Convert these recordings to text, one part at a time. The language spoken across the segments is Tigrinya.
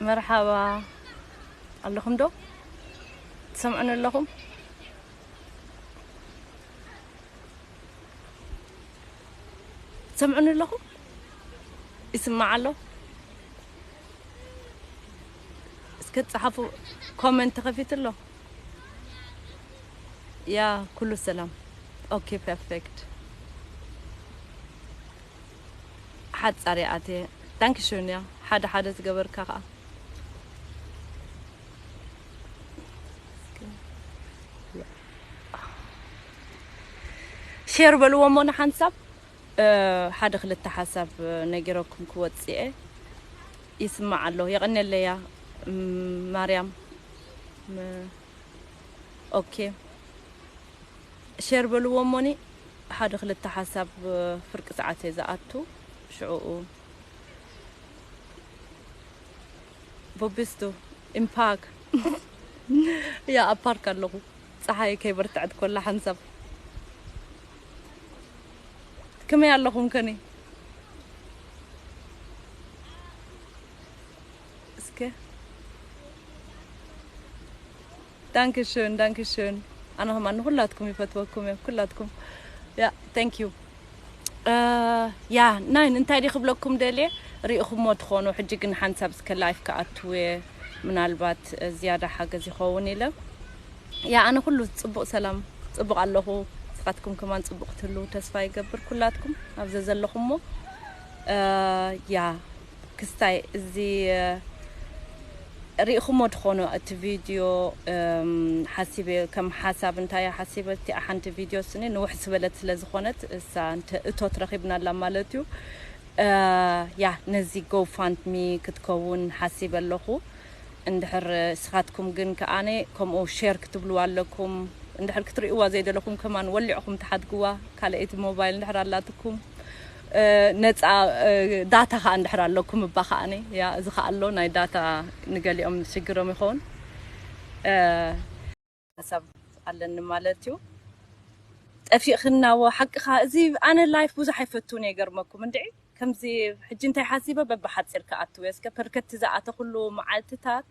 መርሓባ ኣለኹም ዶ? ትሰምዑኒ ኣለኹም? ትሰምዑኒ ኣለኹም? ይስማዕ ኣሎ? እስከ ጸሓፉ። ኮመንት ተኸፊቱ ኣሎ? ያ፣ ኩሉ ሰላም። ኦኬ፣ ፐርፌክት። ሓጻር እየ ኣትየ። ዳንክሽን። ያ፣ ሓደ ሓደ ዝገበርካ ከኣ። ሼር በልዎ እሞ ንሓንሳብ፣ እ፣ ሓደ ክልተ ሓሳብ፣ እ፣ ነጊረኩም ክወጽእ እየ። ይስማዕ ኣሎ። የቐንየለይ እያ፣ ም-፣ ማርያም። ም-፣ ኦኬ። ሼር በልዎ እሞኒ፣ ሓደ ክልተ ሓሳብ፣ እ፣ ፍርቂ ሰዓት እየ ዝኣቱ። ሽዑኡ ቦቢስቱ ኢምፓክ። ያ፣ ኣብ ፓርክ ኣለኹ። ጸሓይ ከይበርትዐት ኮላ ሓንሳብ። ከመይ ኣለኹም ከኒ? እስከ። ዳንክሽን፣ ዳንክሽን። ኣነ ከማን ንኩላትኩም ይፈትወኩም እየ፣ ኩላትኩም። ያ፣ thank you። እ፣ ያ፣ ናይን እንታይ ድየ ክብለኩም ደልየ? ርኢኹሞ ትኾኑ፣ ሕጂ ግን ሓንሳብ እስከ ላይፍ ክኣትው እየ፣ ምናልባት፣ እ፣ ዝያዳ ሓገዝ ይኸውን ኢለ። ያ፣ ኣነ ኩሉ ጽቡቕ ሰላም፣ ጽቡቕ ኣለኹ። ንስኻትኩም ከማን ጽቡቕ ክትህልዉ ተስፋ ይገብር፣ ኩላትኩም ኣብ ዘዘለኹሞ። እ፣ ያ፣ ክስታይ እዚ፣ እ፣ ርኢኹሞ ትኾኑ እቲ ቪድዮ፣ እም፣ ሓሲበ፣ ከም ሓሳብ እንታይ እየ ሓሲበ፣ እቲኣ ሓንቲ ቪድዮ ስኒ ንውሕ ዝበለት ስለ ዝኾነት፣ እሳ እንተ እቶት ረኺብናላ ማለት እዩ። እ፣ ያ፣ ነዚ ጎፋንድሚ ክትከውን ሓሲበ ኣለኹ። እንድሕር ስኻትኩም ግን ከኣነ ከምኡ ሼር ክትብልዋ ኣለኩም። እንድሕር ክትርእይዋ ዘይደለኹም ከማን ወሊዕኹም ትሓድግዋ። ካልኣይቲ ሞባይል እንድሕር ኣላትኩም፣ እ፣ ነጻ፣ እ፣ ዳታ ከኣ እንድሕር ኣለኩም እባ ከኣነ፣ ያ፣ እዚ ከኣ ኣሎ፣ ናይ ዳታ ንገሊኦም ሽግሮም ይኸውን። እ፣ ሓሳብ ኣለኒ ማለት እዩ። ጠፊእኽናዎ፣ ሓቅኻ። እዚ ኣነ ላይፍ ብዙሕ ኣይፈቱን እየ፣ ይገርመኩም እንድዒ። ከምዚ ሕጂ እንታይ ሓሲበ፣ በብሓጺር ክኣትው እየ። እስከ ፐርከቲ ዝኣተኹሉ መዓልትታት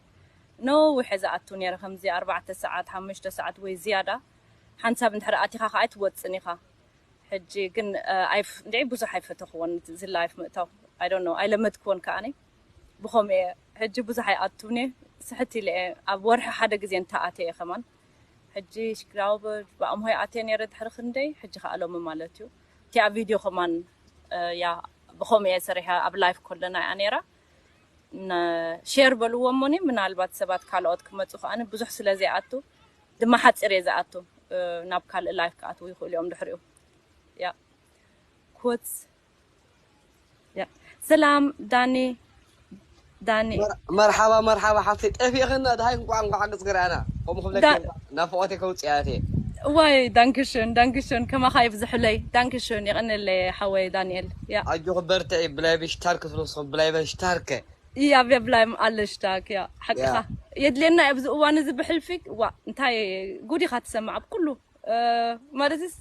ነዊሐ ዝኣቱ ነይረ፣ ከምዚ ኣርባዕተ ሰዓት፣ ሓሙሽተ ሰዓት ወይ ዝያዳ። ሓንሳብ እንድሕር ኣቲኻ ከኣ ኣይትወጽን ኢኻ። ሕጂ ግን፣ እ፣ ኣይፍ-፣ እንድዒ ብዙሕ ኣይፈተኽዎን እዚ ላይፍ ምእታው። I don't know፣ ኣይለመድክዎን ከኣኒ። ብኸምኡ እየ። ሕጂ ብዙሕ ኣይኣቱን እየ። ስሕት ኢለ እየ። ኣብ ወርሒ ሓደ ግዜ እንተኣትየ እየ ከማን። ሕጂ ሽግራውብ ብኣምሆይ ኣትየ ነይረ ድሕሪ ክንደይ፣ ሕጂ ከኣ ሎሚ ማለት እዩ። እቲኣ ቪድዮ ከማን፣ እ፣ ያ፣ ብኸምኡ እየ ሰሪሐ፣ ኣብ ላይፍ ከለና እያ ነይራ። ነ-፣ ሼር በልዎ እሞኒ፣ ምናልባት ሰባት ካልኦት ክመጹ ከኣ ብዙሕ ስለ ዘይኣቱ፣ ድማ ሓጺር እየ ዝኣቱ፣ እ፣ ናብ ካልእ ላይፍ ክኣትዉ ይኽእሉ እዮም ድሕሪኡ። ያ፣ ኮትስ። ያ። ሰላም ዳኒ፣ ዳኒ። መር-፣ መርሓባ፣ መርሓባ ሓፍተይ፣ ጠፊእኽና፣ ደሃይ እንቋዕ፣ እንቋዕ ገጽ ገርኣና። ከምኡ ክብለኪ ዳ-፣ ናፍቖተይ ከውጽእ እየ ኣትየ። ዋይ፣ ዳንክሽን፣ ዳንክሽን፣ ከማኻ ይብዝሑለይ። ዳንክሽን፣ የቐንየለይ ሓወይ ዳንኤል። ያ። ኣጆኺ በርትዒ፣ ብላይቭ ሽታርክ ትብሉ ንስኹም፣ ብላይቨን ሽታርከ። ያ፣ ብላይቭ ኣለ ሽታርክ፣ ያ። ሓቅኻ። ያ። የድልየና እዩ ኣብዚ እዋን እዚ ብሕልፊ፣ ዋ፣ እንታይ ጉድ ኢኻ ትሰምዕ ኣብ ኩሉ። እ፣ ማለትስ፣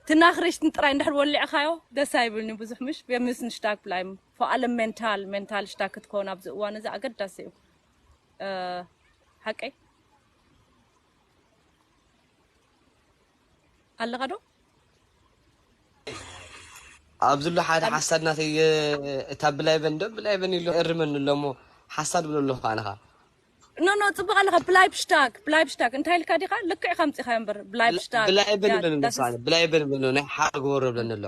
እቲ ናኽሬሽትን ጥራይ እንድሕር ወሊዕኻዮ፣ ደስ ኣይብልኒ ብዙሕ፣ ምሽ? Wir müssen stark bleiben። Vor allem mental፣ ሜንታል ሽታክ ክትከውን ኣብዚ እዋን እዚ ኣገዳሲ እዩ። እ፣ ሓቀይ? ኣለኻ ዶ? ኣብዚ ኣሎ ሓደ ሓሳድ ናተይ፣ እ፣ እታ ብላይበን ዶ፣ ብላይበን ኢሉ እርመኒ ኣሎ እሞ፣ ሓሳድ ብሎ ኣለኹ ኣነ ኸኣ። ኖ፣ ኖ፣ ጽቡቕ ኣለኻ። ብላይብ ሽታክ፣ ብላይብ ሽታክ። እንታይ ኢልካ ዲኻ? ልክዕ ኢኻ ኣምጺኻዮ እምበር። ብላይብ ብላ-፣ ሽታክ። ብላይብን ያ፣ ብልን ዳስ ንስኻ፣ ብላይብን ብልን ናይ ሓደ ግበሮ ብለኒ ኣሎ።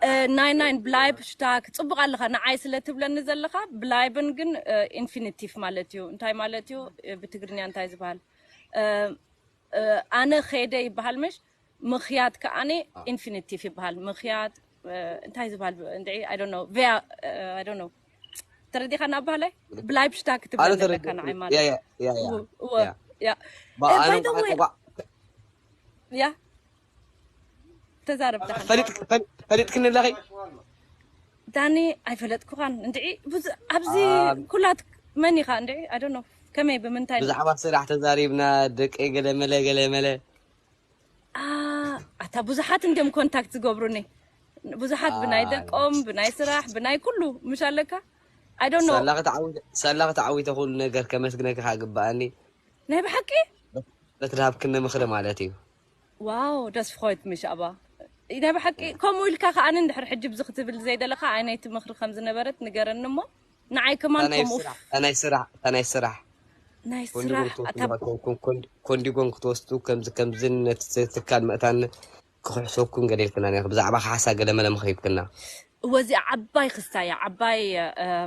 እ፣ ናይ፣ ናይ፣ ብላይብ ሽታክ። ጽቡቕ ኣለኻ። ንዓይ ስለ ትብለኒ ዘለኻ፣ ብላይብን ግን፣ እ፣ ኢንፊኒቲቭ ማለት እዩ። እንታይ ማለት እዩ? እ፣ ብትግርኛ እንታይ ዝበሃል? እ፣ እ፣ ኣነ ኸይደ ይበሃል ምሽ? ምኽያድ ከኣኒ አ። ኢንፊኒቲቭ ይበሃል። ምኽያድ፣ እ፣ እንታይ ዝበሃል ብ-፣ እንድዒ? I don't know። ቪያ-፣ እ፣ I don't know። ተረዲኻ ናብ ባህላይ ብላይብ ሽታ ክትብለለካ ንዓይ ማለት ያ ያ ያ ያ ያ ያ ተዛረብ ፈሊጥክኒ ኣለኺ ዳኒ ኣይፈለጥኩኻን እንድዒ ኣብዚ ኩላት መን ኢኻ እንድዒ ኣዶኖ ከመይ ብምንታይ ብዛዕባ ስራሕ ተዛሪብና ደቀይ ገለመለ ገለመለ ኣታ ብዙሓት እንዲም ኮንታክት ዝገብሩኒ ብዙሓት ብናይ ደቆም ብናይ ስራሕ ብናይ ኩሉ ምሽ ኣለካ I don't know ሳላ ክትዓዊተ ኩሉ ነገር ከመስግነካ ግባኣኒ ናይ ብሓቂ በቲ ዝሃብክኒ ምኽሪ ማለት እዩ ዋው ደስ ፍኾይት ምሽ ኣባ ናይ ብሓቂ ከምኡ ኢልካ ከዓኒ እንድሕር ሕጂ ብዚ ክትብል ዘይደለካ ኣይነይቲ ምኽሪ ከም ዝነበረት ንገረኒ እሞ ንዓይ ከማን ከምኡ ናይ ስራሕ ናይ ስራሕ ናይ ስራሕ ኮንዲጎን ክትወስዱ ከምዚ ከምዚ ነቲ ትካል መእታን ክሕሰብኩም ገለ ኢልክና ነርክ ብዛዕባ ካሕሳ ገለ መለ ምኽሪ ሂብክና። እወ እዚኣ ዓባይ ክስታ እያ ዓባይ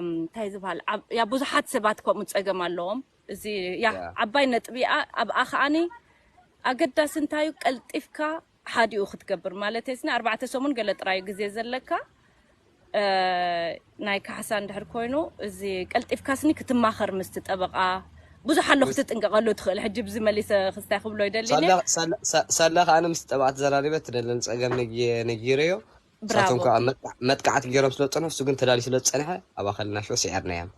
እንታይ ዝበሃል ያ ብዙሓት ሰባት ከምኡ ፀገም ኣለዎም እዚ ያ ዓባይ ነጥቢ እያ ኣብኣ ከዓኒ ኣገዳሲ እንታዩ ቀልጢፍካ ሓዲኡ ክትገብር ማለት ስኒ ኣርባዕተ ሰሙን ገለ ጥራዩ ግዜ ዘለካ ናይ ካሕሳ እንድሕር ኮይኑ እዚ ቀልጢፍካ ስኒ ክትማኸር ምስቲ ጠበቃ ብዙሕ ኣሎ ክትጥንቀቀሉ ትኽእል ሕጂ ብዚ መሊሰ ክስታይ ክብሎ ይደሊ ሳላ ከዓነ ምስ ጠበቃ ተዘራሪበ ትደለን ፀገም ነጊረዮ ንሳቶም ከዓ መጥቃዕቲ ገይሮም ስለ ዝፀንሑ እሱ ግን ተዳልዩ ስለ ዝፀንሐ ኣብ ኣኸልና ሽዑ ስዒርናዮም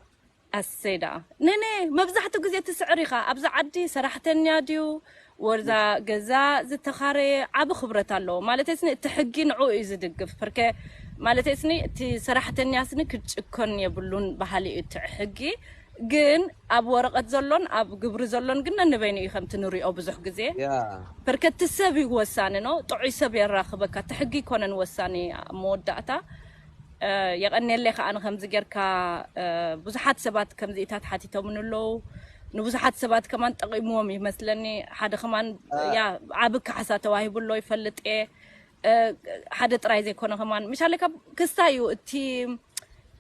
ኣሰይ ደኣ ነነ መብዛሕትኡ ግዜ ትስዕር ኢኻ ኣብዚ ዓዲ ሰራሕተኛ ድዩ ወዛ ገዛ ዝተኻረየ ዓቢ ክብረት ኣለዎ ማለት ስኒ እቲ ሕጊ ንዕኡ እዩ ዝድግፍ ርከ ማለት ስኒ እቲ ሰራሕተኛ ስኒ ክጭከን የብሉን ባህሊ እዩ እቲ ሕጊ ግን ኣብ ወረቐት ዘሎን ኣብ ግብሪ ዘሎን ግን ነንበይኑ እዩ ከምቲ ንሪኦ ብዙሕ ግዜ ርከ እቲ ሰብ እዩ ወሳኒ ነው ጥዑይ ሰብ የራኽበካ እቲ ሕጊ ይኮነን ወሳኒ ኣብ መወዳእታ የቐንየለይ ከዓ ንከምዚ ጌርካ ብዙሓት ሰባት ከምዚኢታት ሓቲቶምን ኣለዉ ንብዙሓት ሰባት ከማን ጠቂምዎም ይመስለኒ ሓደ ከማን ያ ዓቢ ካሕሳ ተዋሂቡ ኣሎ ይፈልጥ እየ ሓደ ጥራይ ዘይኮነ ከማን ምሻለ ካብ ክስታ እዩ እቲ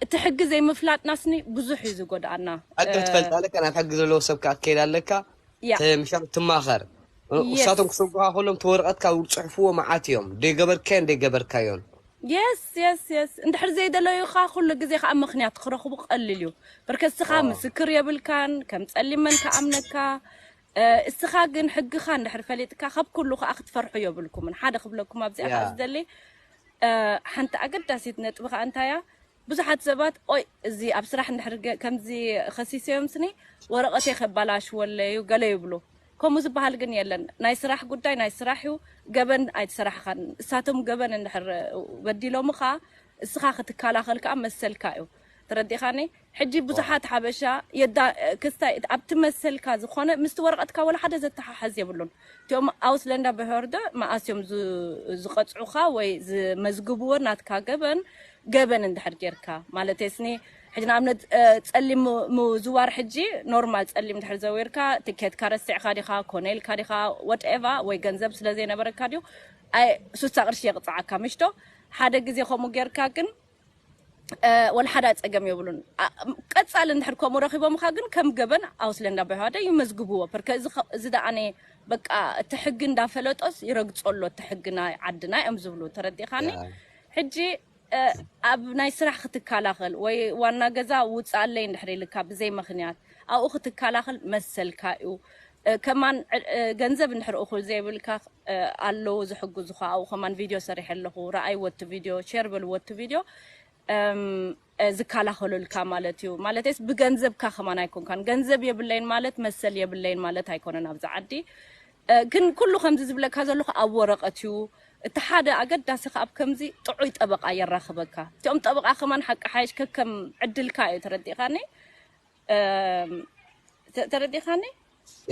እቲ ሕጊ ዘይምፍላጥናስኒ ብዙሕ እዩ ዝጎድኣና ሕጊ ክትፈልጥ ኣለካ ናብ ሕጊ ዘለዎ ሰብ ከዓ ትከይድ ኣለካ ምሻል ትማኸር እሳቶም ክሰጉኻ ከሎም ተወረቐትካ ዝፅሕፍዎ መዓት እዮም ደይገበርካዮን ደይገበርካዮን የስ የስ የስ እንድሕር ዘይደለዩኻ ኩሉ ግዜ ከዓ ምክንያት ክረኽቡ ቀልል እዩ በርከ እስኻ ምስክር የብልካን ከም ፀሊም መን ከኣምነካ እስኻ ግን ሕግኻ እንድሕር ፈሊጥካ ካብ ኩሉ ከዓ ክትፈርሑ የብልኩምን ሓደ ክብለኩም ኣብዚኣ ከዓ ዝደሊ ሓንቲ ኣገዳሲት ነጥቢ ከዓ እንታያ ብዙሓት ሰባት ኦይ እዚ ኣብ ስራሕ እንድሕር ከምዚ ከሲሰዮም ስኒ ወረቐተይ ከባላሽወለዩ ገለ ይብሉ ከምኡ ዝበሃል ግን የለን ናይ ስራሕ ጉዳይ ናይ ስራሕ እዩ ገበን ኣይትሰራሕኻን እሳቶም ገበን እንድሕር በዲሎምኻ እስኻ ክትከላኸል ከዓ መሰልካ እዩ ተረዲኻኒ ሕጂ ብዙሓት ሓበሻ የዳ ክስታይ ኣብቲ መሰልካ ዝኾነ ምስቲ ወረቐትካ ወላ ሓደ ዘተሓሓዝ የብሉን እቲኦም ኣውስለንዳ ብሄርደ መኣስ እዮም ዝቐፅዑኻ ወይ ዝመዝግብዎ ናትካ ገበን ገበን እንድሕር ጌርካ ማለት ስኒ ሕጂ ንኣብነት ፀሊም ምዝዋር ሕጂ ኖርማል ፀሊም ድሕር ዘዊርካ ትኬትካ ረሲዕካ ዲኻ ኮነ ኢልካ ዲኻ ወትኤቫ ወይ ገንዘብ ስለ ዘይነበረካ ድዩ ኣይ ሱሳ ቅርሺ የቕፅዓካ ምሽቶ ሓደ ግዜ ከምኡ ጌርካ ግን ወላ ሓደ ፀገም የብሉን ቀፃሊ እንድሕር ከምኡ ረኪቦምካ ግን ከም ገበን ኣውስለንዳ ብሄርደ ይመዝግብዎ ርከ እዚ ደኣነ በቃ እቲ ሕጊ እንዳፈለጦስ ይረግፆ ኣሎ እቲ ሕጊ ናይ ዓድና እዮም ዝብሉ ተረዲኻኒ ሕጂ ኣብ ናይ ስራሕ ክትከላኸል ወይ ዋና ገዛ ውፅኣለይ እንድሕር ኢልካ ብዘይ ምክንያት ኣብኡ ክትከላኸል መሰልካ እዩ ከማን ገንዘብ እንድሕር እኹል ዘይብልካ ኣለዉ ዝሕግዙኻ ኣብኡ ከማን ቪድዮ ሰሪሐ ኣለኹ ረኣይ ወቲ ቪድዮ ሼር በል ወቲ ቪድዮ ዝከላኸሉልካ ማለት እዩ ማለትስ ብገንዘብካ ከማን ኣይኮንካን ገንዘብ የብለይን ማለት መሰል የብለይን ማለት ኣይኮነን ኣብዚ ዓዲ ግን ኩሉ ከምዚ ዝብለካ ዘለኹ ኣብ ወረቐት እዩ እቲ ሓደ ኣገዳሲ ከኣብ ከምዚ ጥዑይ ጠበቃ የራኽበካ እቲኦም ጠበቃ ከማን ሓቂ ሓይሽ ከከም ዕድልካ እዩ ተረዲእካኒ ተረዲእካኒ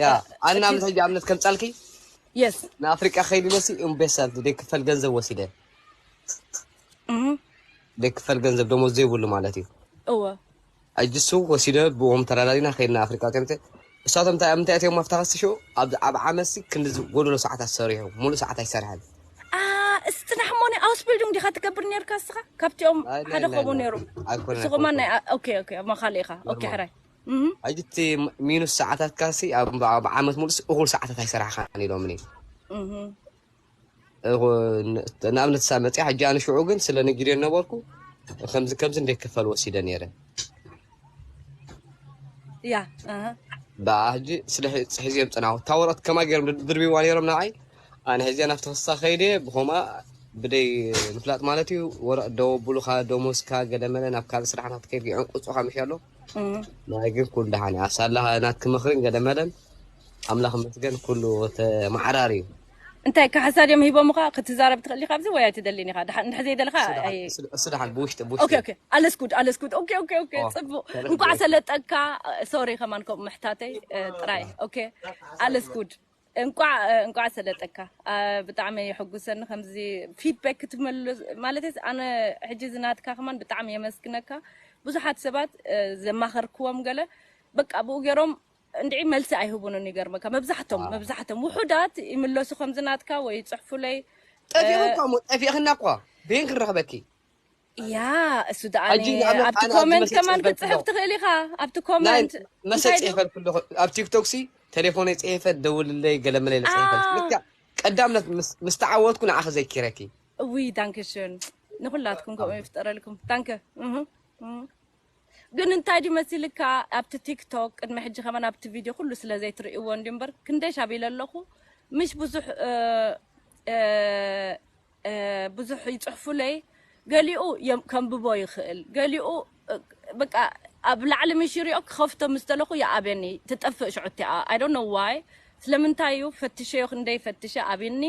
ያ ኣነ ኣብነት ሕጂ ኣብነት ከምፃልኪ የስ ንኣፍሪቃ ከይድ መሲ እምቤሳ ዘይክፈል ገንዘብ ወሲደ ዘይክፈል ገንዘብ ደሞዝ ዘይብሉ ማለት እዩ እወ ሕጂ እሱ ወሲደ ብኦም ተራዳዲና ከይድና ኣፍሪቃ ከምተ እሳቶም እንታይ ምንታይ እዮም ኣብታ ከስሽኡ ኣብ ዓመት ሲ ክንዲ ጎደሎ ሰዓታት ሰሪሑ ሙሉእ ሰዓት ኣይሰርሐን እስቲ ናሕሞኒ ኣውስቢልዱንግ ዲኻ ትገብር ነርካ እስኻ ካብቲኦም ሓደ ከምኡ ነይሩ እሱ ከማን ናይ ኦኬ ኦኬ ኣማ ካልእ ኢኻ ኦኬ ሕራይ ሕጂ እቲ ሚኑስ ሰዓታት ካሲ ኣብ ዓመት ሙሉእ እኹል ሰዓታት ኣይሰራሕኻን ኢሎምኒ ንኣብነት ሳ መፅያ ሕጂ ኣነ ሽዑ ግን ስለ ንግዲ ነበርኩ ከምዚ ከምዚ እንደ ክፈል ወሲደ ነይረ ያ ኣሃ። ብኣ ሕጂ ስለ ሒ- ሕዝዮም ጽናሑ እታ ወረቐት ከማ ገይሮም ድድርብዋ ነይሮም ንዓይ። ኣነ ሕዝያ ናብቲ ክሳ ከይደ ብኸማ ብደይ ምፍላጥ ማለት እዩ። ወረቐት ደወብሉኻ፣ ደሞዝካ፣ ገለመለ ናብ ካልእ ስራሕ ናትከይድ ይዕንቁጹኻ ምሽ ኣሎ። እም። ናይ ግን ኩሉ ደሓን እያ። ኣሳላኻ ናትኪ ምኽርን ገለመለን ኣምላኽ መስገን ኩሉ ተመዓራሪ እዩ። እንታይ ካሕሳ ድዮም ሂቦምኻ ክትዛረብ ትኽእል ኢኻ ኣብዚ ወይ ኣይትደልን ኢኻ? ድሓ- እንድሕር ዘይደለኻ እሱ ደሓን ኣይ- እሱ- እሱ ደሓን ብውሽጢ ኦኬ ብውሽጢ ኦኬ ኣለስኩድ ኣለስኩድ ኦኬ ኦኬ ኦኬ ኦ፣ ጽቡቅ ተረፍ እንኳዕ ብውሽጢ። ሰለጠካ። ሶሪ ከማን ከምኡ ምሕታተይ እ፣ ጥራይ ኦኬ ኣለስኩድ እንኳዕ እ፣ እንኳዕ ሰለጠካ። እ፣ ብጣዕሚ የሐጉሰኒ ከምዚ ፊድባክ ክትመልስ ማለት ኣነ ሕጂ ዝናትካ ከማን ብጣዕሚ የመስግነካ። ብዙሓት ሰባት እ፣ ዘማኸርክዎም ገለ በቃ ብኡ ገይሮም እንድዒ መልሲ ኣይህቡንን ይገርመካ። መብዛሕቶም ኣዎ። መብዛሕቶም ውሑዳት ይምለሱ ከምዚ ናትካ ወይ ይጽሕፉለይ። ጠፊእኺ እኳ እሞ ጠፊእኽና እኳ ብይን ክንረኽበኪ። ያ እሱ ደኣ ሕጂ ንኣብነት ኣብቲ ኣነ ኣብዚ ኮመንት መሰል ከማን ጽሕፈት ክትጽሕፍ ኣለኹ። ትኽእል ኢኻ። ኣብቲ ናይ ኮመንት መሰል እንታይ ድዩ? ጽሒፈልኩ ኣለኹ ኣብ ቲክቶክ ሲ ቴሌፎነይ ጽሒፈ ደውልለይ ገለመለይ ጽሒፈልኩ አ- ልክዕ ቀዳምነት ምስ- ምስ ተዓወትኩ ንዓኺ ዘኪረኪ። እውይ ዳንክሽን ንኹላትኩም ከምኡ ይፍጠረልኩም። ዳንከ እህ፣ እህ። ግን እንታይ ድዩ መሲልካ ኣብቲ ቲክቶክ ቅድሚ ሕጂ ከማን ኣብቲ ቪድዮ ኩሉ ስለ ዘይትርእይዎ እንዲ እምበር ክንደይ ሻቢለ ኣለኹ ምሽ ብዙሕ እ፣ እ፣ እ፣ ብዙሕ ይጽሕፉለይ። ገሊኡ የም- ከንብቦ ይኽእል፣ ገሊኡ እ፣ በቃ ኣብ ላዕሊ ምሽ ይሪኦ ክኸፍቶ ምስ ደለኹ ይኣብየኒ ትጠፍእ ሽዑ እቲኣ። I don't know why ስለምንታይ እዩ ፈትሸዮ ክንደይ ፈትሸ ኣብኒ